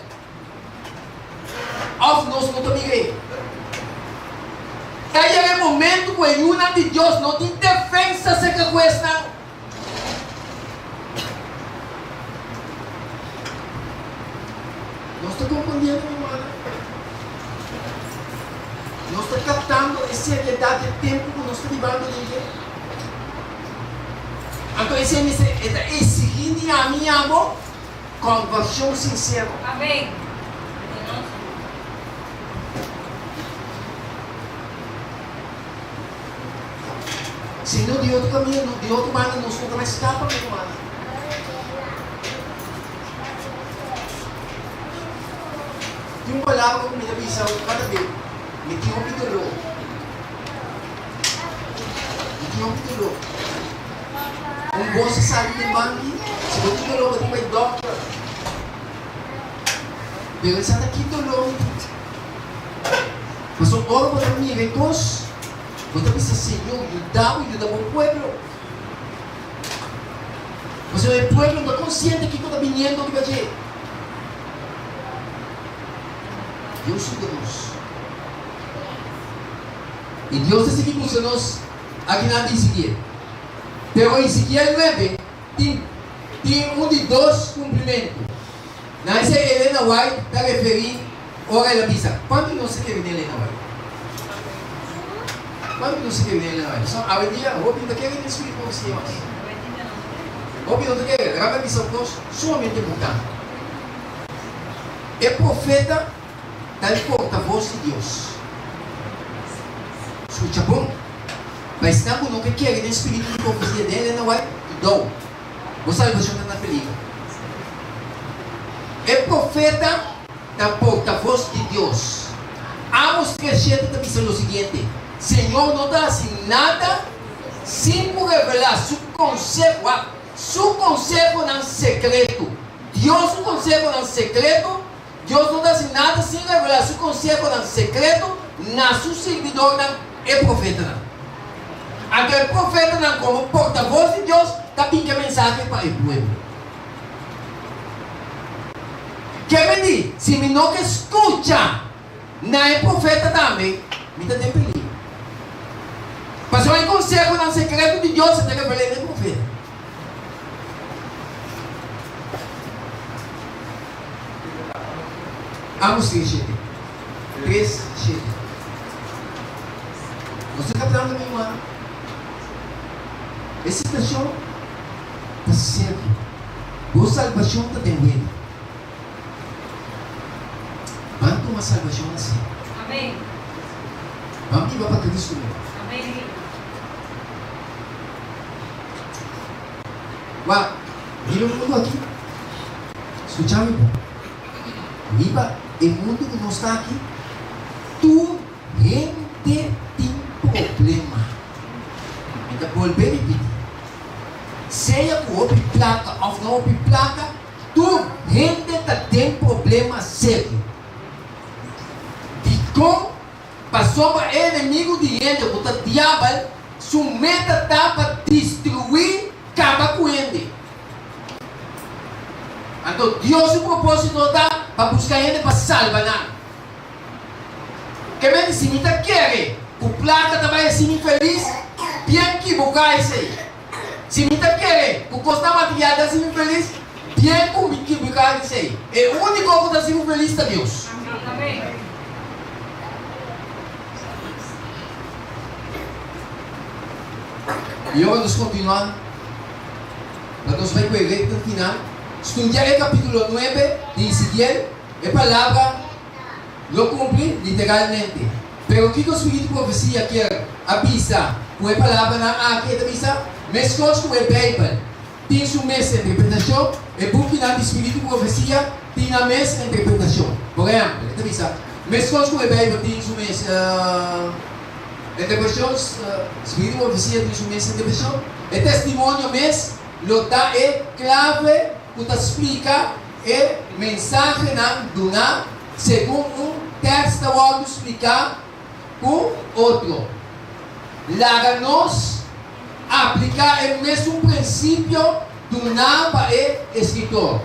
Òf nos no ta mir'é. Ta yega e momentu ku e yunan di Dios no tin defensa serka huesnan. Nos ta komprendiendo, mi rumannan? Nos ta kaptando e seriedat di e tempu ku nos ta bibando den dje? Anto esei mester e ta eksigí di ami i abo. Konversión sinsero. Amén. Si no di otro kaminda, no, di otro banda nos no ta bai skapa, mi rumannan. Tin un palabra ku mi ta bisa kada bes, mi tin hopi doló. Mi tin hopi doló. Un bos a sali den banki, si bo tin doló bo tin bai dòkter. Pero e sa ta ki doló mi tin. Pasobra ora bo ta mira e kos, bo ta bisa, Señor, yuda bo, yuda bo pueblo. Pasobra e pueblo no ta konsiente kiko ta biniendo riba dje. Dios yuda nos. I Dios ta sigui mustra nos Akinan di Ezekiel. Pero Ezekiel nuebe tin tin un di dos kumplimentu. Na esei Elena White ta referí ora el a bisa, Kuantu nos ta kere den Elena White? Kuantu nos ta kere den Elena White? Pasobra awendia hopi no ta kere den spiritu profesia mas. Hopi no ta kere. Laga mi a bisa un kos sumamente importante. E profeta ta e portavos di Dios. Skucha bon. Pa esnan ku no ke kere den spiritu di profesia den Elena White, kudou. Bo salbashon ta na peligro. E profeta ta portavos di Dios. Amos 3 shete ta bisa lo siguiente, Señor no ta hasi nada sin ku revelá su konseho, wak, su konsehonan sekretu. Dios su konsehonan sekretu Dios no ta hasi nada sin revelá su konsehonan sekreto na su sirbidornan, e profetanan. Anto e profetanan komo portavos di Dios ta bin ku e mensahe pa e pueblo. Ke mi di, si mi no ke skucha na e profeta tambe, mi ta den peligro. Pasobra e konsehonan sekreto di Dios e ta revel'é na e profeta. Amos 3 shete. 3 shete. Nos ta kaptando mi ruman? E situashon ta serio. Bo salbashon ta den wega. Ban tuma salbashon na serio. Amén. Ban biba pa Cristo mi. Amén. Wak, riba e mundu aki, skucha mi bon, riba e mundu ku nos ta aki. Tur hende tin problema. Mi ta bolbe ripití, sea ku hopi plaka òf no hopi plaka, tur hende ta den problema serio. Dikon? Pasobra e enemigu di hende ku ta Diabel, su meta ta pa destruí, kaba ku hende. Anto Dios su propósito ta pa buska hende pa salba nan. Ke menti si mi ta kere ku plaka ta bai hasi mi felis, bien kiboká esei. Si mi ta kere ku kosnan material ta hasi mi felis, bien ku mi kiboká esei. E úniko ku ta hasi mi felis ta Dios. I ora nos kontinuá, pa nos bai ku e rekta final, studia e kapítulo nuebe di Ezekiel, e palabra lo kumpli literalmente. Pero kiko spiritu profesia kier a bisa ku e palabranan aki? E ta bisa, Meskos ku e Beibel tin su mes interpretashon, e bukinan di spiritu profesia tin nan mes interpretashon. Por ehèmpel, e ta bisa, Meskos ku e Beibel tin su mes interpretashon, spiritu profesia tin su mes interpretashon. E testimonio mes lo ta e klave ku ta splika e mensahenan duná segun un tèks ta wòrdu spliká ku otro. Laga nos apliká e mesun prinsipio duná pa e eskritor.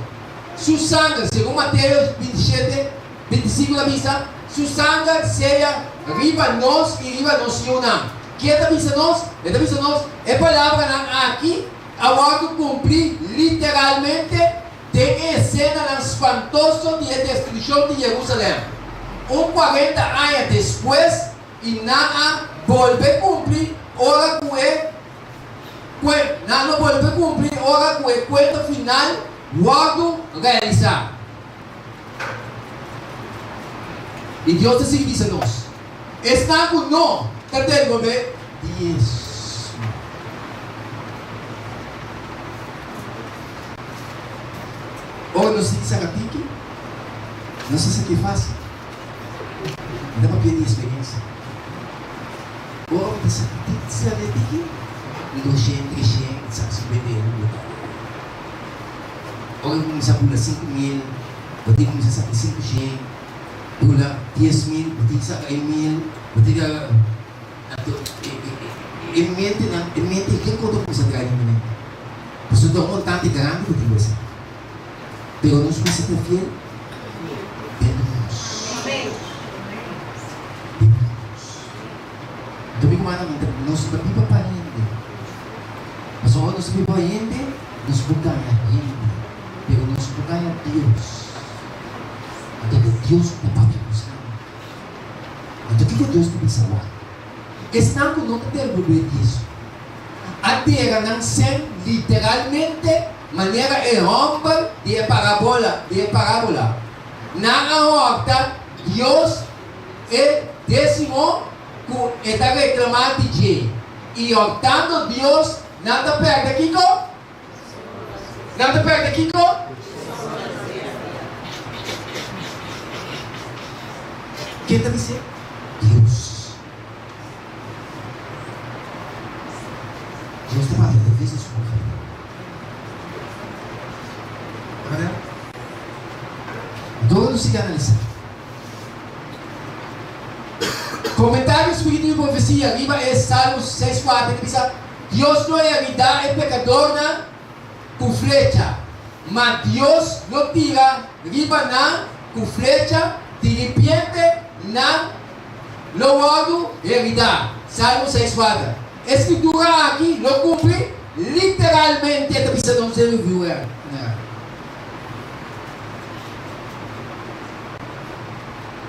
Su sanger, segun Mateo 27, 25 ta bisa, Su sanger sea riba nos i riba nos yunan. Ke ta bisa nos? E ta bisa nos e palabranan aki a wòrdu kumplí literalmente Den e esenanan spantoso di e destrukshon di Jerusalèm, un kuarenta aña despues, i nan a bolbe kumpli ora ku e nan lo bolbe kumpli ora ku e kuento final wòrdu realisá. I Dios ta sigui bisa nos, Esnan ku no ta debolbé diesmo. Ora nos tin saka tiki, nos ta saki fásil. Mi ta papia di eksperensia. Ora mi ta saka tiki, saka tiki, mi doshen, treshen, saka sinkuenta euro ta. Ora mi kuminsá bula 5000, bo tin kuminsá saka 500, bula 10,000, bo tin saka e mil, bo tin Anto e mentenan, e mente ken ku ta kuminsá traha di manera? Pasobra ta un montante grandi ku tin ku esaki. Pero nos mester ta fiel den nos. Den nos. Anto mi rumannan, nos no ta biba pa hende. Pasobra ora nos ta biba pa hende, nos por gaña hende, pero nos no por gaña Dios. Anto ta Dios ku ta papia ku nos. Anto kiko Dios ta bisa wak? Esnan ku no ta debolbé diesmo a dera nan sèn literalmente manera e hòmber di e parabola di e parábola. Nan a hòrta Dios e désimo ku e ta reklamá di dje, i hòrtando Dios nan ta pèrdè kiko? Nan ta pèrdè kiko? Ken ta bis'é? Dios. Dios ta papia atraves di su profeta. Ta manera? Anto nos sigui analisá. Komentario Spiritu di Profesia riba e Salmo 6,4 ta bisa, Dios lo heridá e pekadornan ku flecha, ma Dios lo tira riba nan ku flecha, diripiente nan lo wòrdu heridá. Salmo 6,4. E skritura aki lo kumpli literalmente, ta bisa nos den reviewer.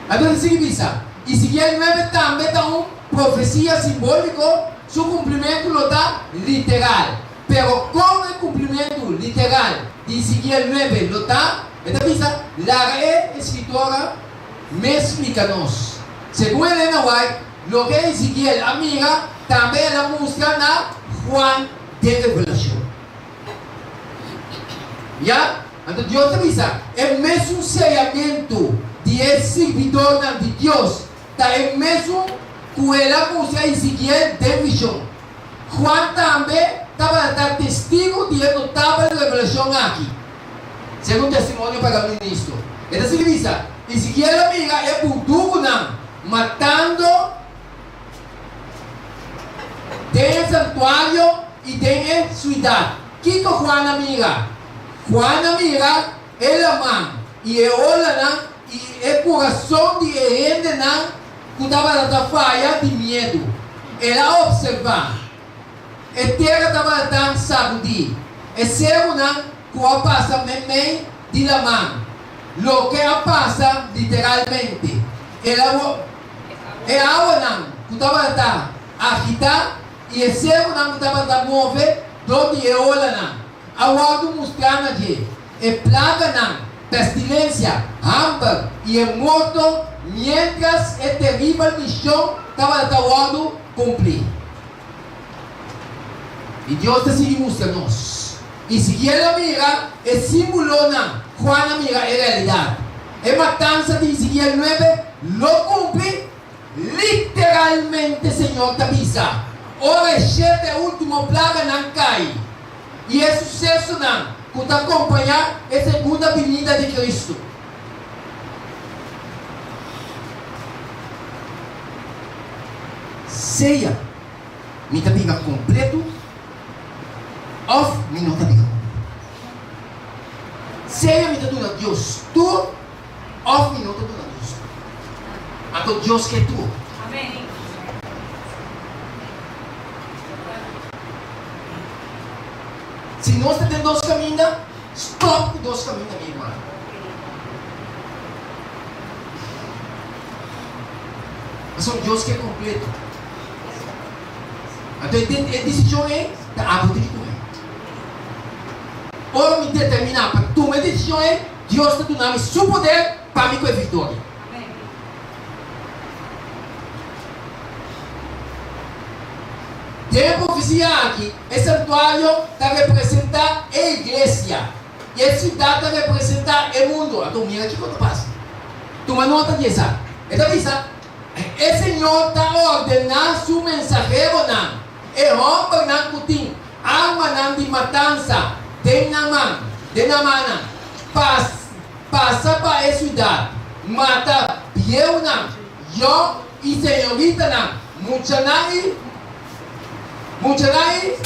Anto ta sigui bisa, Ezekiel 9 tambe ta un profesia simbóliko, su kumplimentu lo ta literal. Pero kon e kumplimentu literal di Ezekiel 9 lo ta? E ta bisa, Laga e eskritora mes splika nos. Segun Elena White, loke Ezekiel a mira tambe el a mustra na Juan den Revelashon. Ya? Anto Dios ta bisa, E mesun seyamentu di e sirbidornan di Dios. ta e mesun ku el a mustra Ezekiel den vishon. Juan tambe tabata ta testigu di e notabel revelashon aki. Segun Testimonio para Ministro, e ta sigui bisa, Ezekiel a mira e burdugunan matando den e santuario i den e suidat. Kiko Juan a mira? Juan a mira e laman i e olanan i e kurason di e hendenan ku tabata ta faya di miedu. El a opservá, E tera tabata tan sagudí, e serunan ku a pasa meimei di laman, loke a pasa literalmente. El a E awanan ku tabata ta agitá i e serunan ku tabata move dor di e olanan a wòrdu mustrá na dje. E plaganan, pestilensia, hamber i e morto miéntras e teribel mishon tabata ta wòrdu kumplí. I Dios ta sigui mustra nos. I sigui el a mira e símbolonan, Juan a mira e realidat. E matansa di Ezekiel nuebe lo kumpli literalmente, Señor ta bisa, ora e shete último plaganan kai i e susesonan ku ta kompañá e segunda binida di Kristu. Sea mi ta bira kompletu òf mi no ta bira kompletu. Sea mi ta duna Dios tur òf mi no ta duna Dios tur. Anto Dios ke tur. Si nos ta den dos kaminda, stòp ku dos kaminda, mi hermano. Pasobra Dios ke kompleto. Anto e desishon ei ta abo tin ki tuma. Ora mi determiná pa tuma e desishon ei, Dios ta duna mi su poder pa mi ku e viktoria. Den e profesia aki, e santuario ta representá e iglesia i e siudat ta representá e mundu. Anto mira kiko ta pasa. Tuma nota di esaki. E ta bisa, E Señor ta ordená su mensaheronan, e hòmbernan ku tin armanan di matansa den nan man, den nan mannan, pa pasa pa e siudat, mata bieunan, yòn i señoritanan, muchanan i muchanan i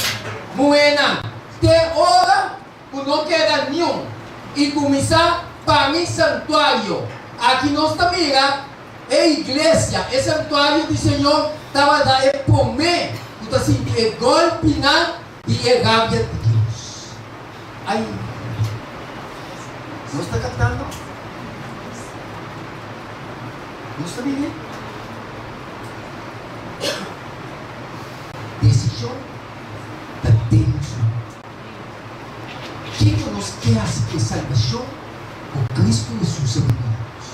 muhénan, te ora ku no keda niun, i kuminsá pa mi santuario. Aki nos ta mira e iglesia, e santuario di Señor tabata e promé ku ta sinti e gòlpinan di e rabia di Dios. Ai, nos ta kaptando? Nos ta bini? Desishon ta den nos man. Kiko nos ke hasi ku e salbashon ku Kristu Hesus a brinda na nos?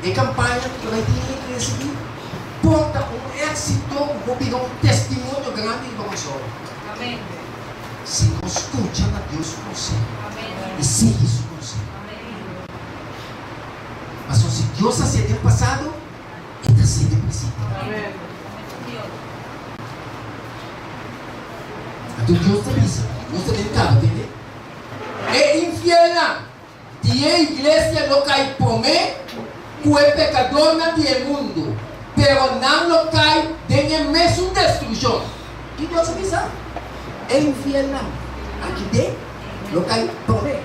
E kampaña ku ta bai tin e iglesia aki por ta un éksito ku por bira un testimonio grandi riba Kòrsou. Si nos skucha na Dios su konseho i sigui su konseho. Pasobra si Dios hasié den pasado, E ta sigui presente. Anto Dios ta bisa, nos ta den kaba, tende? E infielnan di e iglesia lo kai promé ku e pekadornan di e mundu, pero nan lo kai den e mesun destrukshon. Ki Dios a bisa? E infielnan aki den lo kai promé.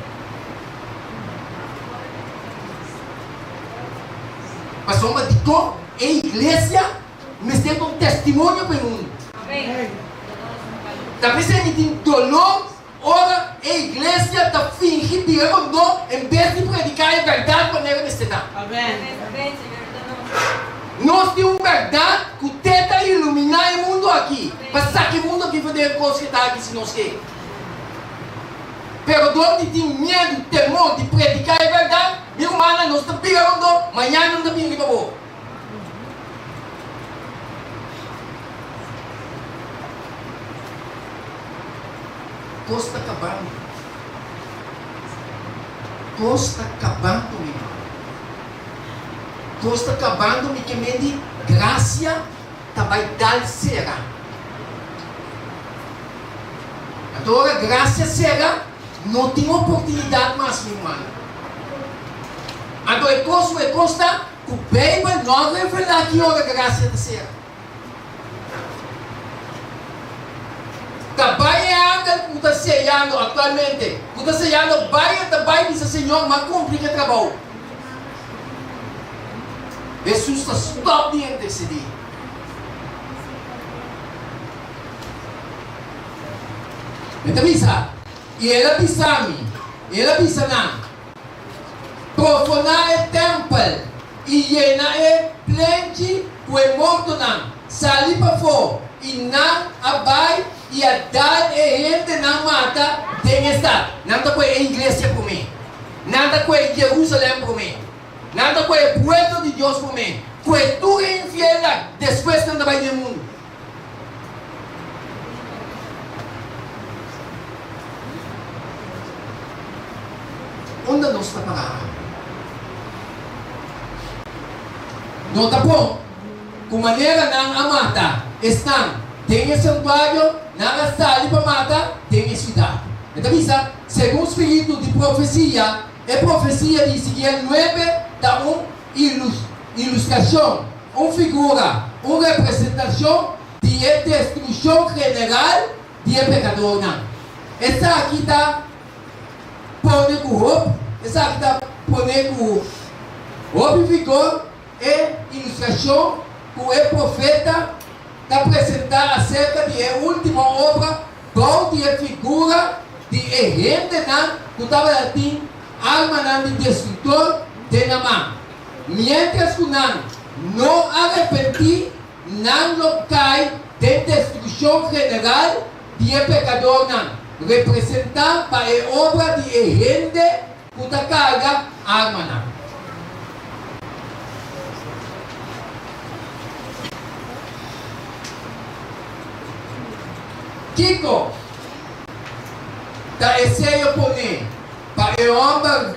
Pasobra dikon e iglesia mester ta un testimonio pa e mundu? Ta p'esei mi tin dolor ora e iglesia ta fingi bira rondó en bes di prediká e bèrdat manera mester ta. Nos tin un bèrdat ku te ta iluminá e mundu aki, pa saka e mundu aki for den e kos ke ta aki si nos ke. Pero dor di tin miedu, temor di prediká e bèrdat, mi rumannan, nos ta bira rondó, mañana nan ta bini riba bo. Kos ta kabando. Kos ta kabando, mi ruman. Kos ta kabando mi ke men di grasia ta bai dal sera. Anto ora grasia sera no tin oportunidat mas mi rumannan. Anto e kos ku e kos ta ku Beibel no a revelá ki ora grasia ta sera. Ta bai e angel ku ta seyando aktualmente, ku ta seyando bai e ta bai bisa Señor m'a kumpli ku e trabou. Hesus ta stòp di intersedí. E ta bisa, I el a bisa mi, el a bisa nan, Profoná e tèmpel i yena e plenchi ku e mortonan. Sali pafó! I nan a bai i a dal e hendenan mata den e stat. Nan ta kue e iglesia promé. Nan ta kue Jerusalèm promé. Nan ta kue e pueblo di Dios promé. Kue tur e infielnan, despues nan ta bai den mundu. Unda nos ta pará? No ta bon ku manera nan a mata esnan den e santuario, nan a sali pa mata den e siudat. E ta bisa, segun spiritu di profesia, e profesia di Ezekiel nuebe ta un ilustrashon Un figura, un representashon di e destrukshon general di e pekadornan. Esaki ta pone ku hopi, esaki ta pone ku hopi vigor e ilustrashon ku e profeta ta presentá aserka di e último obra bou di e figura di e hendenan ku tabata tin armanan di destruktor den nan man. Miéntras ku nan no arepentí, nan lo kai den destrukshon general di e pekadornan, representá pa e obra di e hende ku ta karga armanan. Kiko ta e seyo poné pa e hòmber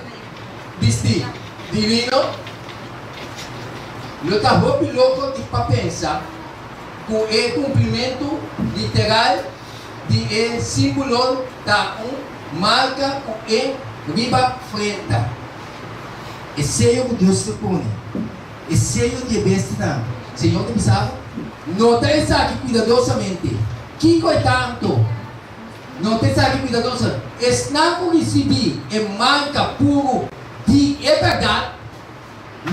Bisti divino? Lo ta hopi loko di pa pensa ku e kumplimentu literal di e símbolo ta un marka ku e riba frenta. E seyo ku Dios ta pone, e seyo di e bestianan. Señor ta bisa bo, Nota esaki kuidadosamente. Kiko e ta anto? No ta esaki kuidadoso. Esnan ku risibí e marka puru di e bèrdat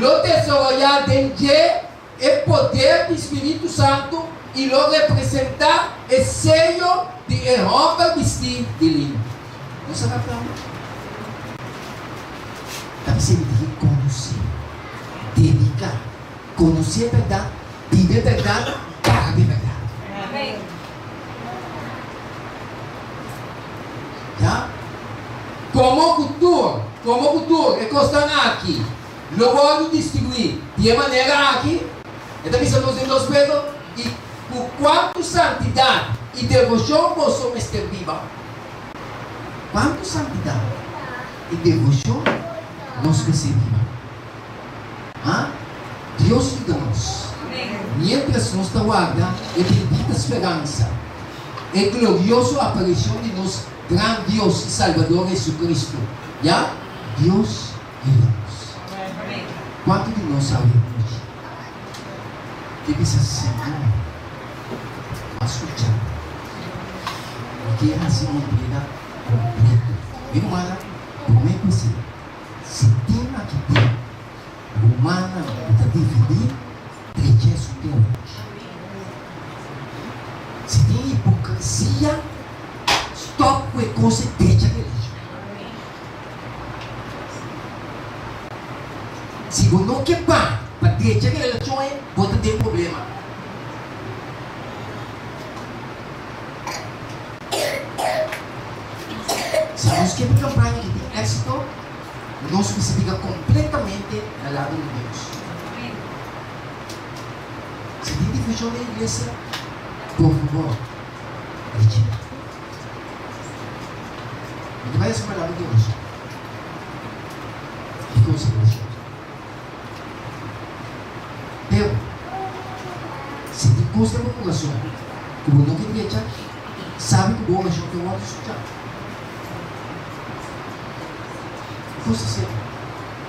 lo desaroyá den dje e poder di Spiritu Santu i lo representá e seyo di e hòmber bistí di lino. Nos a kapta awor? Ta p'esei mi tin ki konosé, dediká, konosé e bèrdat, biba e bèrdat, paga pa e bèrdat. Ya. Komo ku tur, komo ku tur e kosnan aki lo wòrdu distribuí di e manera aki, e ta bisa nos den dos Pedro, i ku kuantu santidat i devoshon boso mester biba. Kuantu santidat i devoshon nos mester biba? Ha? Dios yuda nos. Miéntras nos ta warda e bendita speransa, e glorioso aparishon di nos gran Dios i Salbador Jesucristo. Ya, Dios yuda nos. Kuantu di nos awe anochi ke bisa, Señor, m'a skucha, mi ke hasi mi entrega kompleto. Mi rumannan, promé ku esei, Si tin aki tin rumannan ku ta dividí, drecha esun di awochi. Si tin hipokresia, stòp ku e kos ei, drecha religion. Si bo no ke pa pa drecha relashon ei, bo ta den problema. Si nos ke pa kampaña ki tin éksito, nos mester biga kompletamente na lado di Dios. Si tin difushon den iglesia, por fabor, rechina. Mi ta bai hasi un palabra di orashon, di konsegrashon. kos den bo kurason ku bo no ke drecha, sabi ku bo orashon ta wòrdu skuchá. Kos ta serio.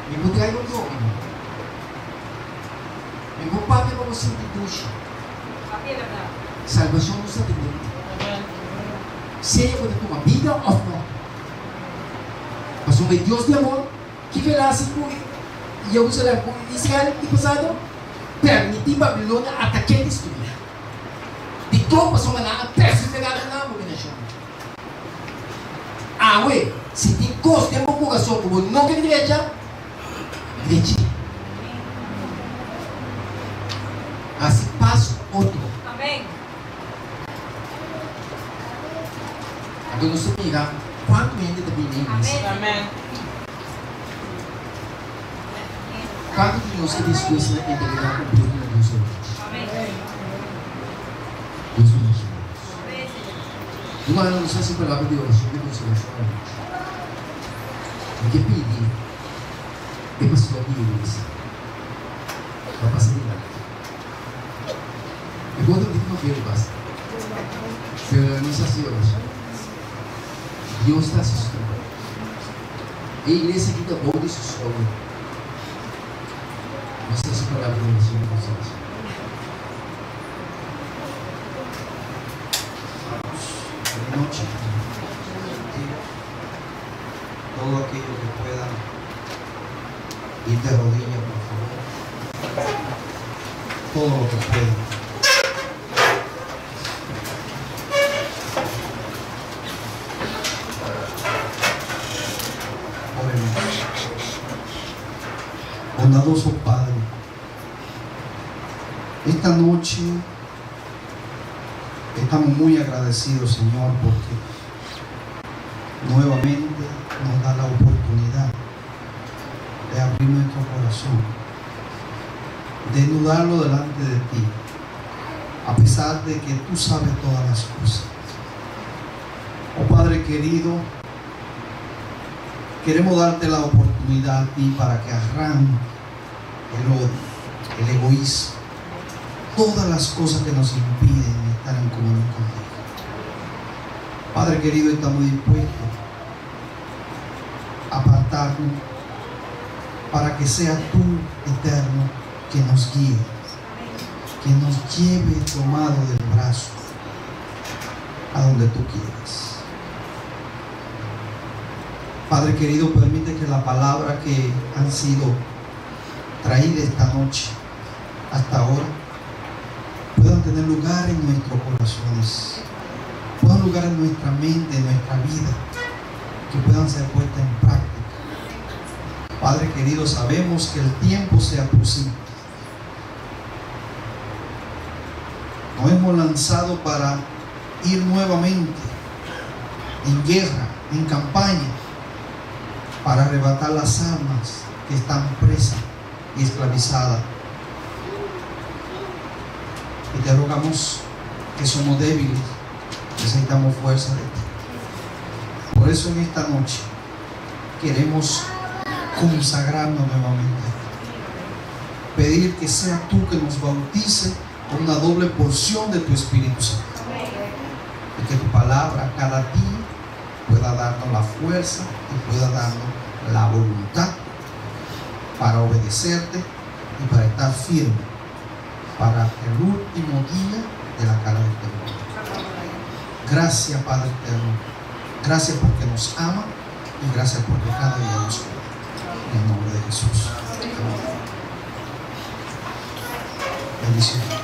Mi por trae bo droga, mi. Mi por papia pa bo sinti dushi. Salbashon no sa den dentro. Sea bo ta tuma bida òf morto. Pasobra e Dios di amor, kiko el a hasi ku Jerusalèm, ku Israel di pasado? Permití Babilonia atak'é i destruí. Dikon? Pasobra nan a perseverá den nan abominashonnan. Awe, si tin kos den bo kurason ku bo no ke drecha, drech'é. Hasi pas ku otro. Anto nos ta mira kuantu hende ta bini na iglesia. Kuantu di nos ta dispuesto na entregá kompleto na Dios awe? Dios bendiciona nos. Rumannan, nos haci palabra di oracion di consolashon anochi. Mi ke pidi e pastor di iglesia pa pasa dilanti. E por ta tin papel basta, pero nos haci oracion. Dios ta haci su trabou. E iglesia aki ta bou di su schouder. Nos ta haci palabra di oracion di consolashon. Buena noche. Todo aquello que pueda ir de rodilla, por favor. Todo lo que pueda. Oremos. Bondadoso Padre, Esta noche estamos muy agradecidos, Señor, porque nuevamente nos da la oportunidad de abrir nuestro corazón, desnudarlo delante de ti, a pesar de que tú sabes todas las cosas. Oh Padre querido, queremos darte la oportunidad a ti para que arranque el odio, el egoísmo, todas las cosas que nos impiden estar en comunión contigo. Padre querido, estamos dispuestos a apartarnos para que sea tú, eterno, que nos guíe, que nos lleve tomado del brazo a donde tú quieras. Padre querido, permite que la palabra que han sido traída esta noche hasta ahora puedan tener lugar en nuestros corazones, puedan lugar en nuestra mente, en nuestra vida, que puedan ser puestas en práctica. Padre querido, sabemos que el tiempo se aproxima. Nos hemos lanzado para ir nuevamente en guerra, en campaña, para arrebatar las almas que están presas y esclavizadas. Y te rogamos que somos débiles, necesitamos fuerza de ti. Por eso en esta noche queremos consagrarnos nuevamente. Pedir que sea tú que nos bautice con una doble porción de tu Espíritu Santo. Y que tu palabra cada día pueda darnos la fuerza y pueda darnos la voluntad para obedecerte y para estar firme para el último día de la cara de este mundo. Gracias, Padre eterno. Gracias porque nos ama y gracias porque cada día nos cuida. En el nombre de Jesús. Amén. Bendiciones.